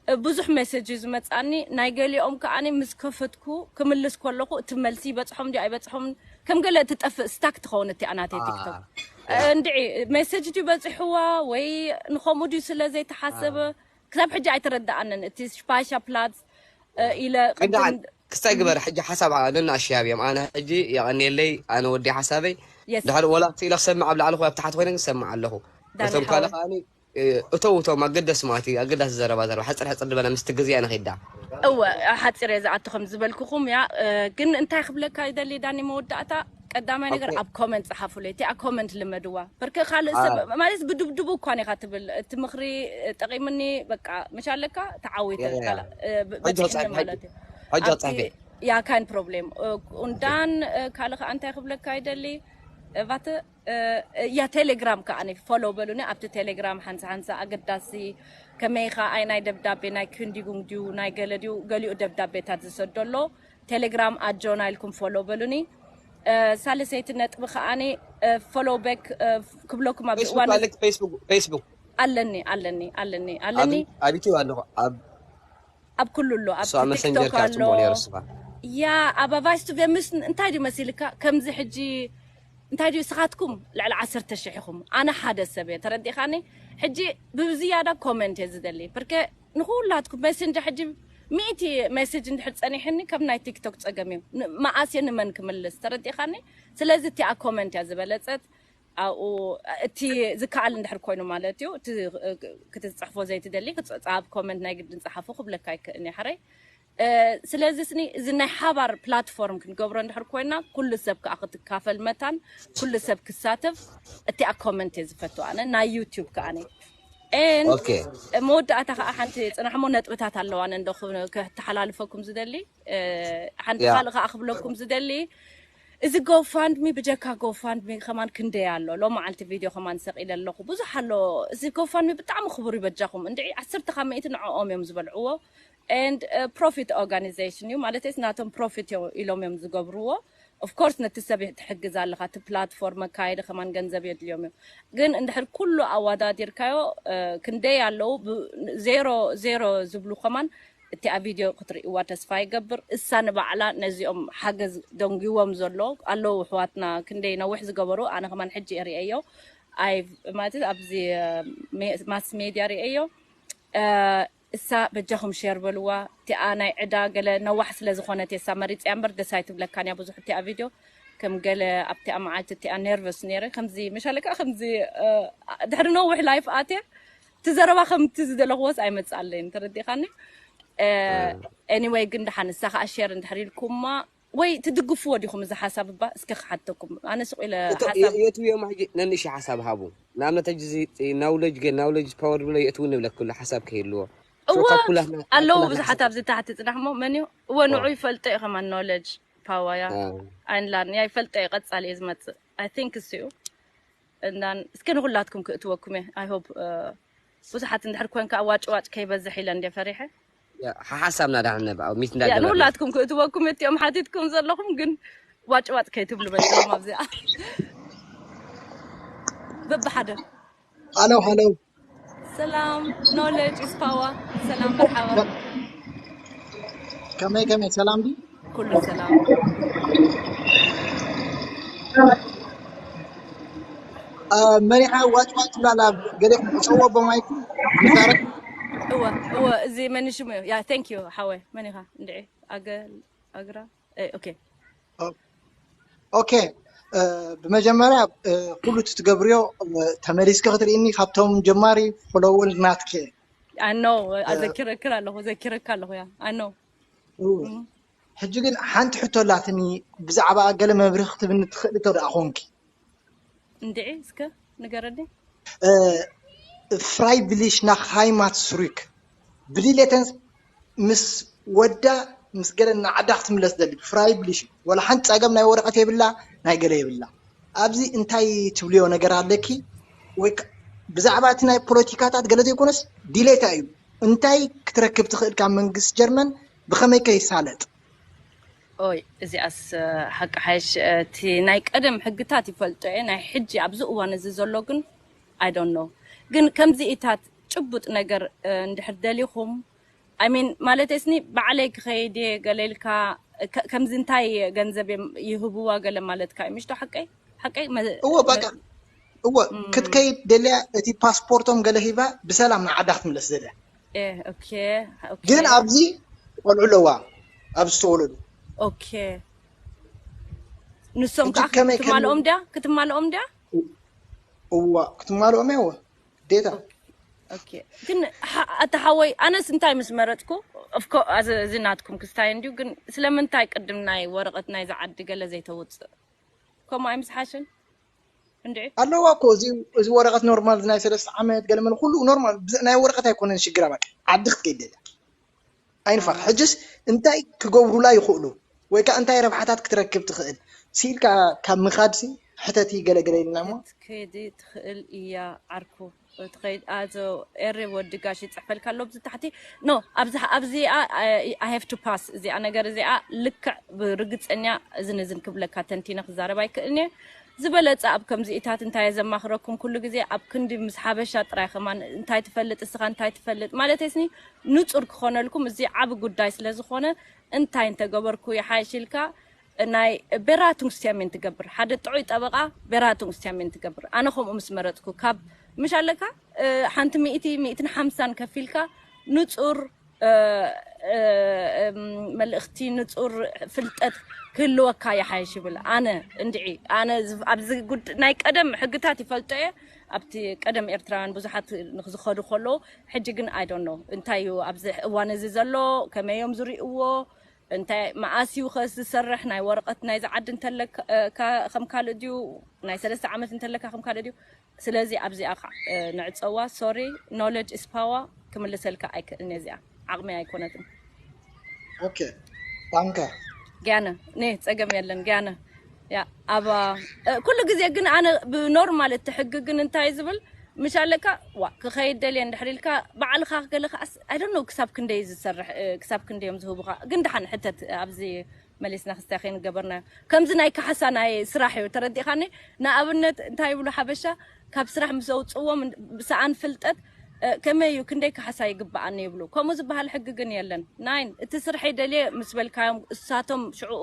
እ፣ ብዙሕ ሜሴጅ እዩ ዝመጻኒ። ናይ ገሊኦም ከኣኒ ምስ ከፈትኩ ክምልስ ከለኹ እቲ መልሲ ይበጽሖም ድዩ ኣይበጽሖም ከም ገለ ትጠፍእ ስታክ ትኸውን እቲኣ ናተይ ቲክቶክ። እ፣ እንድዒ ሜሴጅ ድዩ በጺሕዋ ወይ ንኸምኡ ድዩ ስለ ዘይተሓሰበ ክሳብ ሕጂ ኣይተረድኣንን። እቲ ሽፓሻ ፕላዝ እ፣ ኢለ ግን ደሓን ቅድም ክስታይ ግበር ሕጂ ሓሳብ ነናእሽያብ እዮም። ኣነ ሕጂ የቐንየለይ ኣነ ወዲ ሓሳበይ የስ ድሕሪ ወላ ክስኢለ ክሰምዕ ኣብ ላዕሊ ኮ ኣብ ታሕቲ ኮይነ ክሰምዕ ኣለኹ። ዳኒ እቶም ካልእ ሓወይ ከኣኒ እተው እቶም ኣገደስ ማለት እዩ ኣገዳሲ ዘረባ ዘረባ ሓፅር ሕፅር ዝበለ ምስቲ ግዜ ንኺዳ። እወ ሓፂር እየ ዝኣቱ ከም ዝበልኩኹም እያ። እ፣ ግን እንታይ ክብለካ ይደሊ ዳኒ መወዳእታ ቀዳማይ ነገር ኦኬ ኣብ ኮመንት ፀሓፉለይ እቲኣ ኮመንት ልመድዋ በርከ ካልእ ሰብ ማለት ብድብድቡ እኳ ኢኻ ትብል እቲ ምኽሪ ጠቂምኒ በቃ ምሽ ኣለካ ተዓዊተ ያ፣ ያ፣ ያ። ካላ እ፣ ብ- ሕጂ በፂሕኒ ፀሓፊ፣ ማለት እዩ ሕጂ ኣብቲ ፀሓፊ። ያ ካን ፕሮብሌም እ፣ ኡንዳን እ፣ ካልእ ከዓ እንታይ ክብለካ ይደሊ እ፣ ቫተ እ፣ ያ ቴሌግራም ከዓ ፎሎ በሉኒ ኣብቲ ቴሌግራም ሓንሳ ሓንሳ ኣገዳሲ ከመይ ኢኻ ኣይ ናይ ደብዳቤ ናይ ክንዲጉም ድዩ ናይ ገለ ድዩ ገሊኡ ደብዳቤታት ዝሰዶ ኣሎ ቴሌግራም ኣጆና ኢልኩም ፎሎ በሉኒ እ፣ ሳልሰይቲ ነጥቢ ከዓኒ ፎሎ ቤክ ክብለኩም ኣብዚ ፌስቡክ እዋን ኣለክ ፌስቡክ ፌስቡክ ኣለኒ ኣለኒ ኣለኒ ኣለኒ ኣብ ኣብ ዩቲዩብ ኣለኹ ኣብ ኣብ ኩሉ ኣሎ ኣብ እሱ ኣብ መሰንጀር ቲክቶክ ካብ ኣሎ ጽቡቅ ነይሩ ስፋ ያ ኣብ ቫይስ ቱ ፌምስ እንታይ ድዩ መሲልካ ከምዚ ሕጂ እንታይ ድዩ ስኻትኩም ልዕሊ ዓሰርተ ሽሕ ኢኹም ኣነ ሓደ ሰብ እየ ተረዲኻኒ ሕጂ ብዝያዳ ኮመንት እየ ዝደሊ ብርከ ንኩላትኩም ሜሴንጀር ሕጂ ሚእቲ ሜሴጅ እንድሕር ጸኒሕኒ ከም ናይ ቲክቶክ ጸገም እዩ ን- መኣስ እየ ንመን ክምልስ ተረዲኻኒ ስለዚ እቲኣ ኮመንት እያ ዝበለጸት ኣብኡ እቲ ዝከኣል እንድሕር ኮይኑ ማለት እዩ እቲ ክትፅሕፎ ዘይትደሊ ክትፅሕፃ ኣብ ኮመንት ናይ ግድን ፀሓፉ ክብለካ ኣይክእን እየ ሕረይ ስለዚ ስኒ እዚ ናይ ሓባር ፕላትፎርም ክንገብሮ እንድሕር ኮይና ኩሉ ሰብ ከዓ ክትካፈል መታን ኩሉ ሰብ ክሳተፍ እቲኣ ኮመንት እየ ዝፈቱ ኣነ ናይ ዩቲዩብ ከዓ ን ኦኬ መወዳእታ ከዓ ሓንቲ ፅናሕሞ ነጥብታት ኣለዋን እንዶ ክተሓላልፈኩም ዝደሊ ሓንቲ ያ ካልእ ከዓ ክብለኩም ዝደሊ እዚ ጎፋንድሚ ብጀካ ጎፋንድሚ ከማን ክንደይ ኣሎ ሎ መዓልቲ ቪድዮ ከማን ሰቂለ ኣለኹ ብዙሕ ኣሎ እዚ ጎፋንድሚ ብጣዕሚ ክቡር ይበጃኹም እንድዒ ዓሰርተ ካብ ሚእቲ ንዕኦም እዮም ዝበልዕዎ and profit organization እዩ ማለት ናቶም ፕሮፊት ኢሎም እዮም ዝገብርዎ of course ነቲ ሰብ ትሕግዝ ኣለኻ እቲ ፕላትፎርም መካየዲ ከማን ገንዘብ የድልዮም እዮም ግን እንድሕር ኩሉ ኣወዳዲርካዮ ክንደይ ኣለዉ ዜሮ ዜሮ ዝብሉ ከማን እቲኣ ቪድዮ ክትርእይዋ ተስፋ ይገብር እሳ ንባዕላ ነዚኦም ሓገዝ ደንጊዎም ዘሎ ኣለዉ ኣሕዋትና ክንደይ ነዊሕ ዝገበሩ ኣነ ከማን ሕጂ እየ ርእየዮ ኣይ ማለት ኣብዚ ማስ ሜድያ ርእየዮ እሳ በጃኹም ሼር በልዋ እቲኣ ናይ ዕዳ ገለ ነዋሕ ስለ ዝኾነት እሳ መሪፅያ እምበር ደስ ኣይትብለካን እያ ብዙሕ እቲኣ ቪድዮ ከም ገለ ኣብቲኣ መዓልቲ እቲኣ ነርቨስ ነይረ ከምዚ መሻለካ ከምዚ ድሕሪ ነዊሕ ላይፍ ኣትየ እቲ ዘረባ ከምቲ ዝደለኽዎስ ኣይመፅኣለይን ተረዲኻኒ anyway ግን ደሓን ንሳ ከዓ ሼር እንድሕር ኢልኩማ ወይ ትድግፍዎ ዲኹም እዚ ሓሳብ እባ እስከ ክሓተኩም ኣነ ስቕ ኢለ እቶ- ሓሳብ የእትውዮም ሕጂ ነንእሽ ሓሳብ ሃቡ ንኣብነት ሕጂ እዚ ናውለጅ ገ ናውለጅ ፓወር ብሎ የእትው ንብለክሉ ሓሳብ ከይህልዎ እወ ካብ ኩላትና ኣለዉ ኩላትና ብዙሓት ሓሳብ ኣብዚ ታሕቲ ፅናሕሞ መን እዩ እወ ንዑ ይፈልጦ እዩ ከማን ኖለጅ ፓዋያ አ፣ ኣይንላን ያ ይፈልጦ እዩ ቀፃሊ እዩ ዝመፅእ I think እሱ እዩ እንዳን እስከ ንኹላትኩም ክእትወኩም እየ። I hope ብዙሓት እንድሕር ኮንካ ዋጭ ዋጭ ከይበዝሕ ኢለ እንደ ፈሪሐ። ሓሓሳብና ዳሕን ነብኣ ሚት እንዳገበርና ንኹላትኩም ክእትወኩም እትዮም ሓቲትኩም ዘለኹም፣ ግን ዋጭ ዋጭ ከይትብሉ በልዎም ኣብዚኣ በብሓደ። ሃለው ሃለው። ሰላም፣ knowledge is power። ሰላም፣ መርሓባ። ከመይ ከመይ፣ ሰላም ዲ? ኩሉ ሰላም። መሪሓ ዋጭ ዋጭ ትብላላ። ገለ ዕፀዎ በማይኩ ምዛረብ። እወ እወ፣ እዚ መን ሽሙ እዩ? ያ፣ thank you ሓወይ። መን ኢኻ? እንድዒ ኣገል ኣግራ። ኦኬ። ኦኬ። ብመጀመርያ ኩሉ እቲ ትገብርዮ ተመሊስኪ ክትርእኒ ካብቶም ጀማሪ ፎሎወር ናትኪ። ኣኖ፣ ኣዘኪረክር ኣለኹ፣ ዘኪረካ ኣለኹ። ያ ኣኖ። ሕጂ ግን ሓንቲ ሕቶ ኣላትኒ፣ ብዛዕባ ገለ መብርህ ክትብኒ ትኽእሊ ቶ ደኣ ኾንኪ? እንድዒ እስከ ንገረኒ። Freiwillig nach Heimat zurück ብድሌተን ምስ ወዳ ምስ ገለ ንዓዳ ክትምለስ ደሊ። Freiwillig፣ ወላ ሓንቲ ጸገም ናይ ወረቐት የብላ፣ ናይ ገለ የብላ። ኣብዚ እንታይ ትብልዮ ነገር ኣለኪ? ወይ ከ- ብዛዕባ እቲ ናይ ፖለቲካታት ገለ ዘይኮነስ ድሌታ እዩ። እንታይ ክትረክብ ትኽእል ካብ መንግስቲ ጀርመን? ብኸመይ ከ ይሳለጥ? ኦይ፣ እዚኣስ ሓቂ ሓይሽ፣ እቲ ናይ ቀደም ሕግታት ይፈልጦ እየ። ናይ ሕጂ ኣብዚ እዋን እዚ ዘሎ ግን I don't know። ግን ከምዚ ኢታት ጭቡጥ ነገር እንድሕር ደሊኹም፣ I mean፣ ማለት ስኒ ባዕለይ ክኸይድ እየ ገለ ኢልካ፣ ከምዚ እንታይ ገንዘብ ይህብዋ ገለ ማለትካ እዩ ምሽቶ? ሓቀይ ሓቀይ። እወ በቃ እወ ክትከይድ ደልያ፣ እቲ ፓስፖርቶም ገለ ሂባ ብሰላም ንዓዳ ክትምለስ ደልያ። ኦኬ። ግን ኣብዚ ቆልዑ ኣለዋ፣ ኣብዚ ዝተወለዱ። ኦኬ። ንሶም ከዓ ክትማልኦም ድያ? ክትማልኦም ድያ? እዋ ክትማልኦም እያ። ግዴታ። ኦኬ። ግን ኣታ ሓወይ፣ ኣነስ እንታይ ምስ መረጥኩ፣ እዚ ናትኩም ክስታይ እንዲዩ። ግን ስለምንታይ ቅድም ናይ ወረቐት ናይዚ ዓዲ ገለ ዘይተውፅእ? ከምኡ ኣይምስሓሽን? እንድዒ ኣለዋ እኮ እዚ፣ እዚ ወረቐት ኖርማል፣ ናይ ሰለስተ ዓመት ገለ መለ ኩሉ ኖርማል። ናይ ወረቐት ኣይኮነን ሽግራ፣ በቃ ዓዲ ክትከይድ ደልያ ኣይንፋቕ። ሕጅስ እንታይ ክገብሩላ ይኽእሉ ወይ ከዓ እንታይ ረብሓታት ክትረክብ ትኽእል ሲልካ ካብ ምኻድሲ ሕተቲ ገለገለ ኢልና እሞ ክትከይዲ ትኽእል እያ ዓርኩ። ትኸይድ ኣዞ ኤሪ ወዲ ጋሽ ይፅሕፈልካ ኣሎ ኣብዚ ታሕቲ። ኖ ኣብዚ ኣብዚኣ I have to pass። እዚኣ ነገር እዚኣ ልክዕ ብርግፀኛ እዝን እዝን ክብለካ ተንቲነ ክዛረብ ኣይክእልን እየ። ዝበለፀ ኣብ ከምዚኢታት እንታይ እየ ዘማኽረኩም ኩሉ ግዜ ኣብ ክንዲ ምስ ሓበሻ ጥራይ ከማን እንታይ ትፈልጥ እስኻ እንታይ ትፈልጥ ማለት ስኒ ንፁር ክኾነልኩም እዚ ዓብ ጉዳይ ስለ ዝኾነ እንታይ እንተገበርኩ ይሓይሽ ኢልካ ናይ Beratungstermin ትገብር ሓደ ጥዑይ ጠበቃ Beratungstermin ትገብር። ኣነ ከምኡ ምስ መረፅኩ ካብ ምሽ ኣለካ ሓንቲ ሚእቲ ሚእትን ሓምሳን ከፊልካ ንፁር መልእኽቲ ንፁር ፍልጠት ክህልወካ ይሓይሽ ይብል። ኣነ እንድዒ ኣነ ኣብዚ ናይ ቀደም ሕግታት ይፈልጦ እየ። ኣብቲ ቀደም ኤርትራውያን ብዙሓት ንክዝኸዱ ከለዉ ሕጂ ግን I don't know እንታይ እዩ ኣብዚ እዋን እዚ ዘሎ፣ ከመይ እዮም ዝሪእዎ፣ እንታይ መኣስ እዩ ከ ዝሰርሕ፣ ናይ ወረቐት ናይዚ ዓዲ እንተለካ ከም ካልእ ድዩ፣ ናይ ሰለስተ ዓመት እንተለካ ከም ካልእ ድዩ። ስለዚ ኣብዚኣ ከዓ ንዕፀዋ። Sorry፣ knowledge is power። ክምልሰልካ ኣይክእልን እየ፣ እዚኣ ዓቕሚ ኣይኮነትን። Okay, danke። ግያነ ኔ ጸገም የለን ግያነ። ያ ኣብ ኩሉ ግዜ ግን ኣነ ብኖርማል እቲ ሕጊ ግን እንታይ ዝብል ምሽ ኣለካ ዋ ክኸይድ ደልየ እንድሕር ኢልካ ባዕልኻ ገለ ከዓስ I don't know ክሳብ ክንደይ ዝሰርሕ ክሳብ ክንደይ እዮም ዝህቡኻ። ግን ደሓን ሕተት ኣብዚ መሊስና ክስታይ ከይንገበርናዮ ከምዚ ናይ ካሕሳ ናይ ስራሕ እዩ ተረዲእኻኒ። ንኣብነት እንታይ ይብሉ ሓበሻ ካብ ስራሕ ምስ ኣውፅዎም ብሰኣን ፍልጠት ከመይ እዩ ክንደይ ካሕሳ ይግበኣኒ ይብሉ። ከምኡ ዝበሃል ሕጊ ግን የለን። ናይን እቲ ስርሐይ ደልየ ምስ በልካዮም እሳቶም ሽዕኡ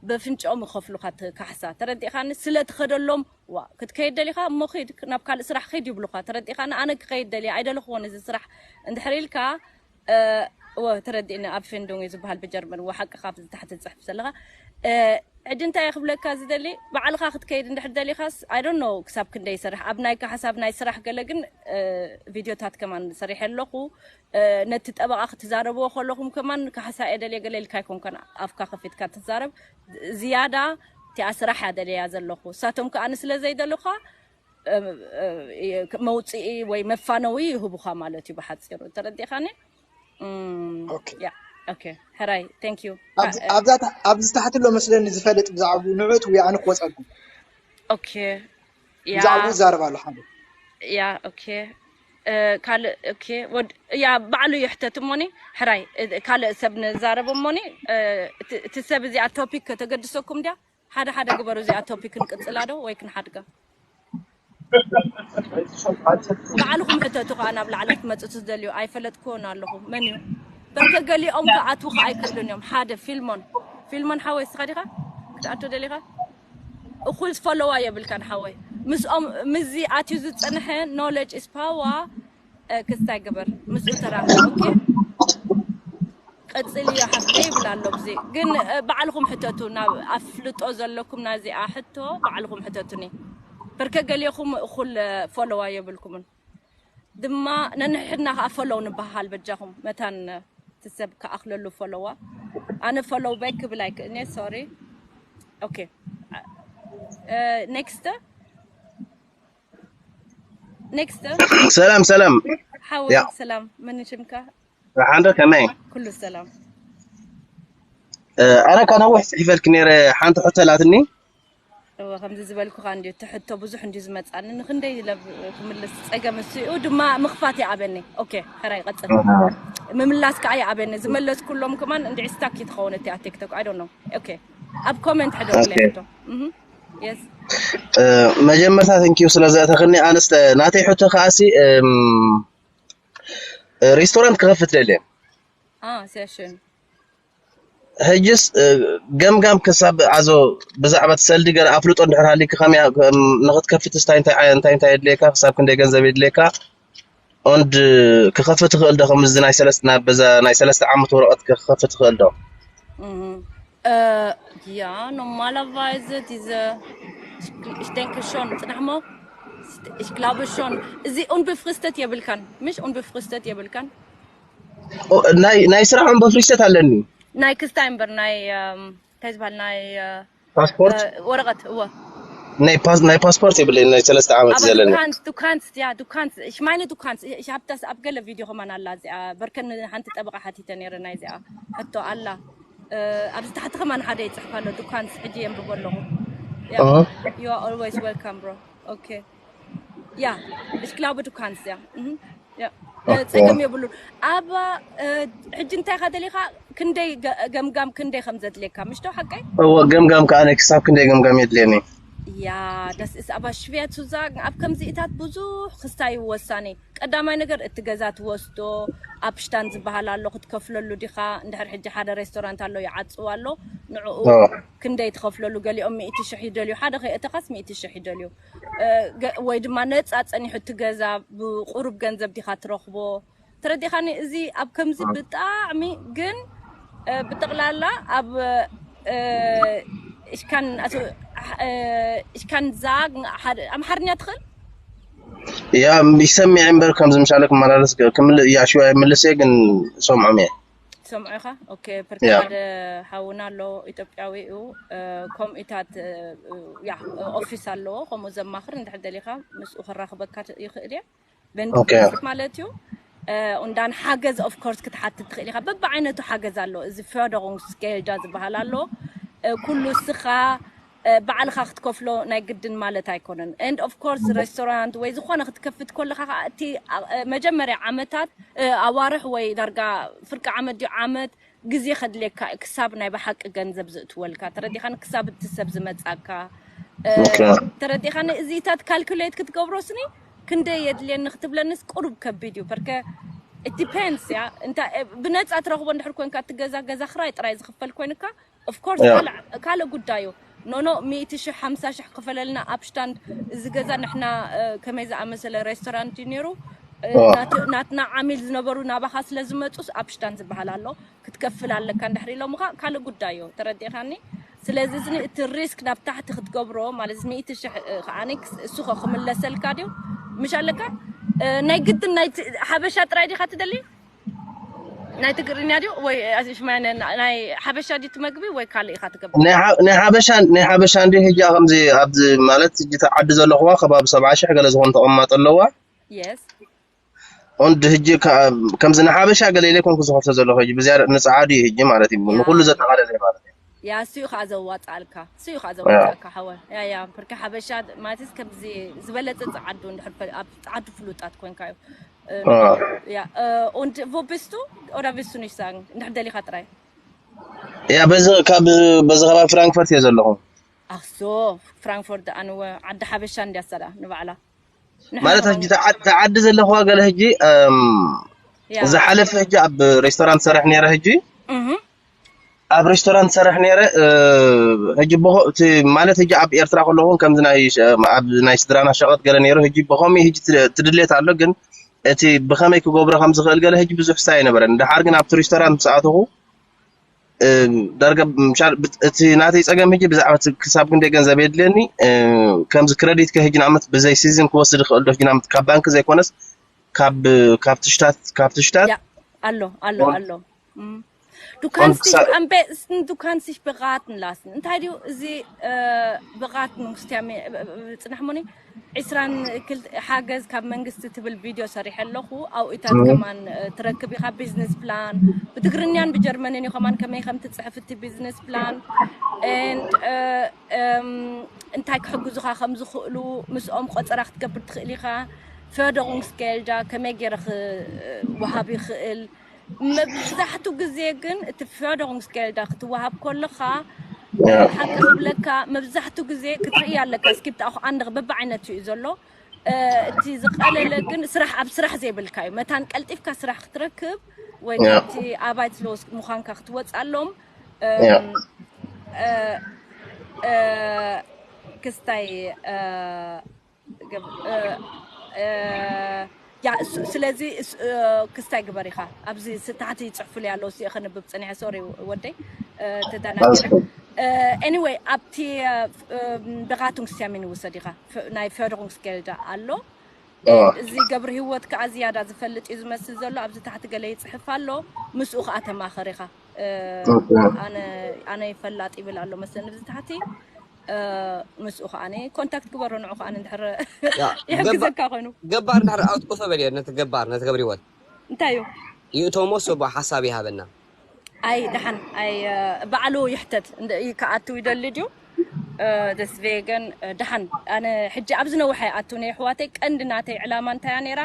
በፍንጭኦም ይኸፍሉኻ እቲ ካሕሳ ተረዲእኻኒ። ስለ ትኸደሎም ዋ ክትከይድ ደሊኻ እሞ ኺድ ናብ ካልእ ስራሕ ኺድ ይብሉኻ ተረዲእኻኒ። ኣነ ክኸይድ ደልየ ኣይደለኽዎን እዚ ስራሕ እንድሕር ኢልካ እወ ተረዲእኒ። ኣብ ፌንዶንግ እዩ ዝበሃል ብጀርመን። እወ ሓቅኻ ኣብዚ ታሕቲ ትፅሕፍ ዘለኻ። ሕጂ እንታይ እየ ክብለካ ዝደሊ ባዕልኻ ክትከይድ እንድሕር ደሊኻስ I don't know ክሳብ ክንደይ ይሰርሕ ኣብ ናይ ካሕሳ ኣብ ናይ ስራሕ ገለ ግን ቪድዮታት ከማን ሰሪሐ ኣለኹ። ነቲ ጠበቓ ክትዛረብዎ ከለኹም ከማን ካሕሳ እየ ደልየ ገለ ኢልካ ኣይኮንካን ኣፍካ ከፊትካ ትዛረብ። ዝያዳ እቲኣ ስራሕ እያ ደልያ ዘለኹ እሳቶም ከዓ ንስለ ዘይደልኻ መውፅኢ ወይ መፋነዊ ይህቡኻ ማለት እዩ ብሓፂሩ ተረዲእኻኒ። ኦኬ። ያ ኦኬ። ሕራይ thank you። ኣብዚ ታሕቲ ኣሎ መስለኒ ዝፈልጥ ብዛዕባ ንዑት ወይ ኣነ ክወፀልኩም። ኦኬ። ብዛዕባኡ ይዛረብ ኣሎ ሓደ። ያ ኦኬ። ካልእ ኦኬ። ወድ ያ ባዕሉ ይሕተት እሞኒ፣ ሕራይ ካልእ ሰብ ንዛረብ እሞኒ። እቲ ሰብ እዚኣ ቶፒክ ከተገድሰኩም ድያ? ሓደ ሓደ ግበሩ። እዚኣ ቶፒክ ክንቅጽላ ዶ ወይ ክንሓድጋ? ባዕልኹም ሕተቱ ከኣ፣ ናብ ላዕሊ ክትመጹ ትደልዩ። ኣይፈለጥክዎን ኣለኹ። መን እዩ? በርከ ገሊኦም ክኣትዉ ከኣ ኣይክእሉን እዮም። ሓደ ፊልሞን፣ ፊልሞን ሓወይ፣ እስኻ ዲኻ ክትኣቱ ደሊኻ? እኹል ፎሎዋ የብልካን ሓወይ። ምስኦም፣ ምስዚ ኣትዩ ዝጸንሐ፣ knowledge is power፣ ክስታይ ግበር ምስኡ ተራኸብ። ኦኬ፣ ቀጽልዮ ሓፍተይ ይብል ኣሎ። ብዚ ግን ባዕልኹም ሕተቱ፣ ናብ ኣፍልጦ ዘለኩም ናዚኣ ሕቶ ባዕልኹም ሕተቱኒ። በርከ ገሊኹም እኹል ፎሎዋ የብልኩምን ድማ፣ ነንሕድና ከኣ ፎሎው ንበሃል። በጃኹም መታን ትሰብ ክኣኽለሉ ፎሎዋ። ኣነ ፎሎው ባክ ክብል ኣይክእልኔ፣ ሶሪ። ኦኬ፣ ኔክስት ኔክስት ሰላም ሰላም። ሓወይ፣ ሰላም፣ መን ሽምካ? ሓንዶ ከመይ? ኩሉ ሰላም። ኣነ እኳ ነዊሕ ጽሒፈልክ ነይረ፣ ሓንቲ ሕቶ ኣላትኒ። እወ፣ ከምዚ ዝበልኩኻ እንድዩ፣ እቲ ሕቶ ብዙሕ እንድዩ ዝመጻኒ፣ ንክንደይ ኢለ ክምልስ ጸገም እሱ እዩ ድማ ምኽፋት ይኣብኒ። ኦኬ፣ ሕራይ ቀጽል። ምምላስ ከዓ ይኣብኒ። ዝመለስኩሎም ከማን እንድዒ ስታክ ትኸውን እቲኣ ቲክቶክ፣ I don't know። ኦኬ፣ ኣብ ኮመንት ሕደጉለይ ሕቶ። እህ፣ የስ። መጀመርታ ቴንኪዩ ስለ ዘእተኽኒ። ኣነስ ናተይ ሕቶ ከኣሲ፣ ሬስቶራንት ክኸፍት ደልየ። Ah, sehr schön. ሕጅስ ገምጋም ክሳብ ኣዞ ብዛዕባ ሰልዲ ገለ ኣፍልጦ እንድሕር ሃሊክ ከመይ ንክትከፍት እንታይ እንታይ እንታይ እንታይ የድልየካ፣ ክሳብ ክንደይ ገንዘብ የድልየካ፣ ኦንድ ክኸፍት ትኽእል ዶ? ከምዚ ናይ ሰለስተ፣ ናብ በዛ ናይ ሰለስተ ዓመት ወረቐት ክኸፍት ትኽእል ዶ? Mhm. Äh, ja, normalerweise diese, ich, ich denke schon, ጽናሕሞ? Ich glaube schon. እዚ unbefristet የብልካን፣ ምሽ unbefristet የብልካን? ናይ ናይ ስራሕ unbefristet ኣለኒ። ናይ ክስታይ እምበር ናይ እንታይ ዝበሃል ናይ ፓስፖርት ወረቐት? እወ። ናይ ፓስ ናይ ፓስፖርት የብለይ፣ ናይ ሰለስተ ዓመት ዘለኒ። Du kannst, du kannst, ja, du kannst. Ich meine, du kannst. Ich habe das ኣብ ገለ ቪድዮ ከማን ኣላ እዚኣ። በርከን ሓንቲ ጠበቓ ሓቲተ ነይረ ናይ እዚኣ ሕቶ ኣላ። ኣብዚ ታሕቲ ከማን ሓደ ይጽሕፍ ኣሎ። Du kannst፣ ሕጂ የንብቦ ኣለኹ። You are always welcome, bro. Okay. Ja, ich glaube, du kannst, ja. Mhm. Ja. Äh, ጸገም የብሉን። ኣብ ሕጂ እንታይ ኢኻ ደሊኻ? ክንደይ ገምጋም ክንደይ ከም ዘድልየካ ምሽቶ ሓቀይ? እወ፣ ገምጋም ከኣ ክሳብ ክንደይ ገምጋም የድልየኒ? Ja, das ist aber schwer zu sagen. ኣብ ከምዚኢታት ብዙሕ ክስታይ ወሳኒ። ቀዳማይ ነገር እቲ ገዛ ትወስዶ፣ ኣብሽታን ዝበሃል ኣሎ ክትከፍለሉ ዲኻ? እንድሕር ሕጂ ሓደ ሬስቶራንት ኣሎ ይዓጽው ኣሎ፣ ንዕኡ ክንደይ ትኸፍለሉ? ገሊኦም ሚእቲ ሽሕ ይደልዩ፣ ሓደ ከየእተኻስ ሚእቲ ሽሕ ይደልዩ። ወይ ድማ ነፃ ፀኒሑ እቲ ገዛ ብቁሩብ ገንዘብ ዲኻ ትረኽቦ? ተረዲኻኒ? እዚ ኣብ ከምዚ ብጣዕሚ ግን ብጠቕላላ ኣብ እሽካን እሽካን ዛግ ኣምሓርኛ ትኽእል? ያ ይሰሚዕ እምበር ከምዚ ምሻለ ክመላለስ ክምል ያሽዋ ይምልስ ግን ሰምዖም እየ። ሰምዑኻ? ኦኬ። ፐርክ ሓደ ሓውና ኣሎ ኢትዮጵያዊ እዩ። ከምኡታት ያ ኦፊስ ኣለዎ፣ ከምኡ ዘማኽር እንድሕር ደሊኻ ምስኡ ክራኽበካ ይኽእል እየ። በንድኩስ ማለት እዩ። እንዳን ሓገዝ ኦፍ ኮርስ ክትሓትት ትኽእል ኢኻ። በብዓይነቱ ሓገዝ ኣሎ። እዚ Förderungsgelder ዝበሃል ኣሎ። ኩሉ እስኻ ባዕልኻ ክትከፍሎ ናይ ግድን ማለት ኣይኮነን። And of course ሬስቶራንት ወይ ዝኾነ ክትከፍት ከለኻ ከዓ እቲ መጀመርያ ዓመታት ኣዋርሕ ወይ ዳርጋ ፍርቂ ዓመት ድዩ ዓመት ግዜ ከድልየካ እዩ ክሳብ ናይ ብሓቂ ገንዘብ ዝእትወልካ። ተረዲኻኒ? ክሳብ እቲ ሰብ ዝመጻካ። ተረዲኻኒ? እዚታት ካልኩሌት ክትገብሮ ስኒ ክንደይ የድልየኒ ክትብለንስ ቁሩብ ከቢድ እዩ። በርከ it depends። ያ እንታ ብነጻ ትረኽቦ እንድሕር ኮንካ እቲ ገዛ ገዛ ክራይ ጥራይ ዝኽፈል ኮይንካ of course ካልእ ጉዳዩ። ኖኖ ሚእቲ ሽሕ ሓምሳ ሽሕ ክፈለልና ኣብሽታንድ እዚ ገዛ ንሕና ከመይ ዝኣመሰለ ሬስቶራንት እዩ ነይሩ። ናትና ዓሚል ዝነበሩ ናባኻ ስለ ዝመፁስ ኣብሽታንድ ዝበሃል ኣሎ ክትከፍል ኣለካ እንድሕር ኢሎምኻ ካልእ ጉዳዩ። ተረዲእኻኒ? ስለዚ እዚ እቲ ሪስክ ናብ ታሕቲ ክትገብሮ ማለት ሚእቲ ሽሕ ከዓኒ እሱ ኸ ክምለሰልካ ድዩ? ምሽ ኣለካ ናይ ግድን ናይ ሓበሻ ጥራይ ዲኻ ትደሊ? ናይ ትግርኛ ድዩ ወይ ሽማነ ናይ ሓበሻ ድዩ ትመግቢ ወይ ካልእ ኢኻ ትገብር? ናይ ሓበሻ ናይ ሓበሻ እንዲ ህጂ ከምዚ ኣብዚ ማለት ህጂ ዓዲ ዘለኹዋ ከባቢ ሰብዓ ሽሕ ገለ ዝኾኑ ተቐማጦ ኣለዋ። የስ ኦንድ ህጂ ከምዚ ንሓበሻ ገለ ኢለ ኮንኩ ዝኸፍቶ ዘለኹ ህጂ ብዝያዳ ንፀዓዱ እዩ ህጂ ማለት እዩ ንኩሉ ዘጠቓለለ ማለት እዩ። ያ እሱ እዩ ከዓ ዘዋፅኣልካ፣ እሱ እዩ ከዓ ዘዋፅኣልካ ሓወ። ያ ያ ብርኪ ሓበሻ ማለትስ ከምዚ ዝበለፀ ፀዓዱ እንድሕር ፈ- ኣብ ፀዓዱ ፍሉጣት ኮንካ እዩ። እ፣ ያ እ፣ und wo bist du? Oder willst du nicht sagen? እንድሕር ደሊኻ ጥራይ። ያ በዚ ካብ በዚ ከባቢ ፍራንክፈርት እየ ዘለኹ። Ach so, Frankfurt ኣንወ ዓዲ ሓበሻ እንድያ ሰላ ንባዕላ። ንሕና ማለት ሕጂ ተዓ- ተዓዲ ዘለኹዋ ገለ ሕጂ እም፣ ያ ዝሓለፈ ሕጂ ኣብ ሬስቶራንት ሰርሕ ነይረ። ሕጂ እህ ኣብ ሬስቶራንት ሰርሕ ነይረ። እ፣ ሕጂ ብኸ- እቲ ማለት ሕጂ ኣብ ኤርትራ ከለኹ ከምዚ ናይ ሸ- ኣብ ናይ ስድራና ሸቐጥ ገለ ነይሩ። ሕጂ ብኸመይ ሕጂ ትድ- ትድሌት ኣሎ፣ ግን እቲ ብኸመይ ክገብሮ ከም ዝኽእል ገለ ሕጂ ብዙሕ ሳይ ኣይነበረን። ድሓር ግን ኣብቲ ሬስቶራንት ምስ ኣተኹ እ፣ ዳርጋ ምሻል ብት- እቲ ናተይ ጸገም ሕጂ ብዛዕባ እቲ ክሳብ ክንደይ ገንዘብ የድልየኒ እ፣ ከምዚ ክረዲት ከ ሕጂ ንኣመት ብዘይ ሲዝን ክወስድ ይኽእል ዶ? ሕጂ ንኣመት ካብ ባንክ ዘይኮነስ ካብ ካብ ትሽታት ካብ ትሽታት Ja, ኣሎ ኣሎ ኣሎ። Mm. Du und kannst dich ክሳ- am besten, du kannst dich beraten lassen. እንታይ ድዩ እዚ beratungstermin? ጽናሕ ሞኒ ዕስራን ክልተ ሓገዝ ካብ መንግስቲ ትብል ቪድዮ ሰሪሐ ኣለኹ። ኣብኡታት ከማን ትረክብ ኢኻ። ቢዝነስ ፕላን ብትግርኛን ብጀርመንን እዩ ከማን ከመይ ከም ትጽሕፍ እቲ ቢዝነስ ፕላን and እንታይ ክሕግዙኻ ከም ዝኽእሉ ምስኦም ቆጸራ ክትገብር ትኽእል ኢኻ። Förderungsgelder ከመይ ገይረ ክወሃብ ይኽእል? መብዛሕቱ ግዜ ግን እቲ Förderungsgelder ክትወሃብ ከለኻ ሓቂ ክብለካ መብዛሕቱ ግዜ ክትርኢ ኣለካ። እስኪ ብጣ ኣንድ በብዓይነቱ እዩ ዘሎ። እቲ ዝቀለለ ግን ስራሕ ኣብ ስራሕ ዘይብልካ እዩ። መታን ቀልጢፍካ ስራሕ ክትረክብ ወይ ካብቲ ኣባይት ሎስ ምዃንካ ክትወፅኣሎም ክስታይ ያ እሱ- ስለዚ እሱ- እ፣ ክስታይ ግበር ኢኻ። ኣብዚ ስ- ታሕቲ ይፅሕፉሉ ኣለዉ፣ እሱ ከንብብ ፀኒሐ። ሶሪ ወደይ፣ እ፣ ተደናገረ። እ፣ anyway፣ ኣብቲ እ፣ እ፣ Beratungstermin ውሰድ ኢኻ። ፍ- ናይ Förderungsgelder ኣሎ። እዚ ገብረ ህይወት ከዓ ዝያዳ ዝፈልጥ እዩ ዝመስል ዘሎ። ኣብዚ ታሕቲ ገለ ይፅሕፍ ኣሎ፣ ምስኡ ከዓ ተማኸር ኢኻ። እ፣ ኣነ ኣነ ፈላጥ ይብል ኣሎ መስለኒ ኣብዚ ታሕቲ። እ፣ ምስኡ ከዓ ኮንታክት ግበሮ፣ ንዑ ከዓ እንድሕር ያ፣ ይሕግዘካ ኮይኑ። ገባር እንድሕር ኣውጥቆ በል ነቲ ገባር፣ ነቲ ገብረ ህይወት እንታይ እዩ? ይእቶሞ ሰቦ ሓሳብ ይሃበና። ኣይ ደሓን ኣይ እ፣ ባዕሉ ይሕተት እንደ- ይ- ክኣትው ይደሊ ድዩ? እ፣ ደስቬገን እ፣ ደሓን ኣነ ሕጂ ኣብዚ ነውሐ ኣትው ነይ ኣሕዋተይ ቀንዲ ናተይ ዕላማ እንታይ እያ ነይራ?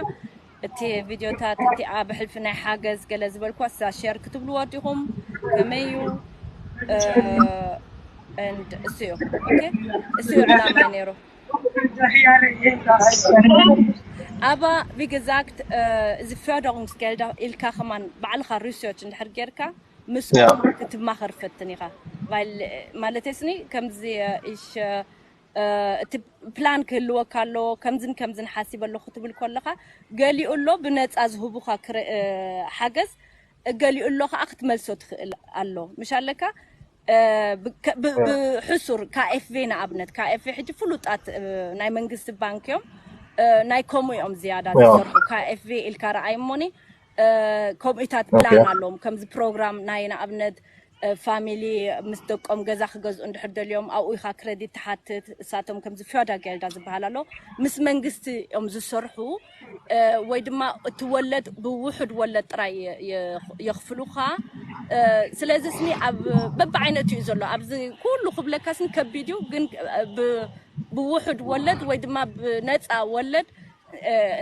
እቲ ቪድዮታት እቲኣ ብሕልፊ ናይ ሓገዝ ገለ ዝበልኳ እሳ ሼር ክትብልዎ ዲኹም? ከመይ እዩ? እ፣ and እሱ እዩ። ኦኬ፣ እሱ እዩ ዕላማ ነይሩ። Aber wie gesagt, äh, እዚ Förderungsgelder ኢልካ ከማን ባዕልኻ ሪሰርች እንድሕር ጌርካ ምስኦም ክትማኸር ፈትን ኢኻ። Weil ማለተይ ስኒ ከምዚ እሽ እቲ ፕላን ክህልወካ ኣሎ፣ ከምዝን ከምዝን ሓሲበ ኣለኹ ክትብል ከለኻ ገሊኡ ኣሎ ብነፃ ዝህቡኻ ክረ- ሓገዝ፣ ገሊኡ ኣሎ ከዓ ክትመልሶ ትኽእል ኣሎ። ምሽ ኣለካ ብሕሱር ካኤፍቬ ንኣብነት፣ ካኤፍቬ ሕጂ ፍሉጣት ናይ መንግስቲ ባንክ እዮም። ናይ ከምኡ እዮም ዝያዳ ዝሰርሑ። ካኤፍቬ ኢልካ ረኣይ እሞኒ ከምኡታት ፕላን ኣለዎም። ከምዚ ፕሮግራም ናይ ንኣብነት ፋሚሊ ምስ ደቆም ገዛ ክገዝኡ እንድሕር ደልዮም ኣብኡ ኢኻ ክረዲት ትሓትት። እሳቶም ከምዚ ፊዮዳ ጌልዳ ዝበሃል ኣሎ ምስ መንግስቲ እዮም ዝሰርሑ። ወይ ድማ እቲ ወለድ ብውሑድ ወለድ ጥራይ የኽፍሉኻ። ስለዚ ስኒ ኣብ በብዓይነቱ እዩ ዘሎ። ኣብዚ ኩሉ ክብለካ ስኒ ከቢድ እዩ፣ ግን ብውሑድ ወለድ ወይ ድማ ብነፃ ወለድ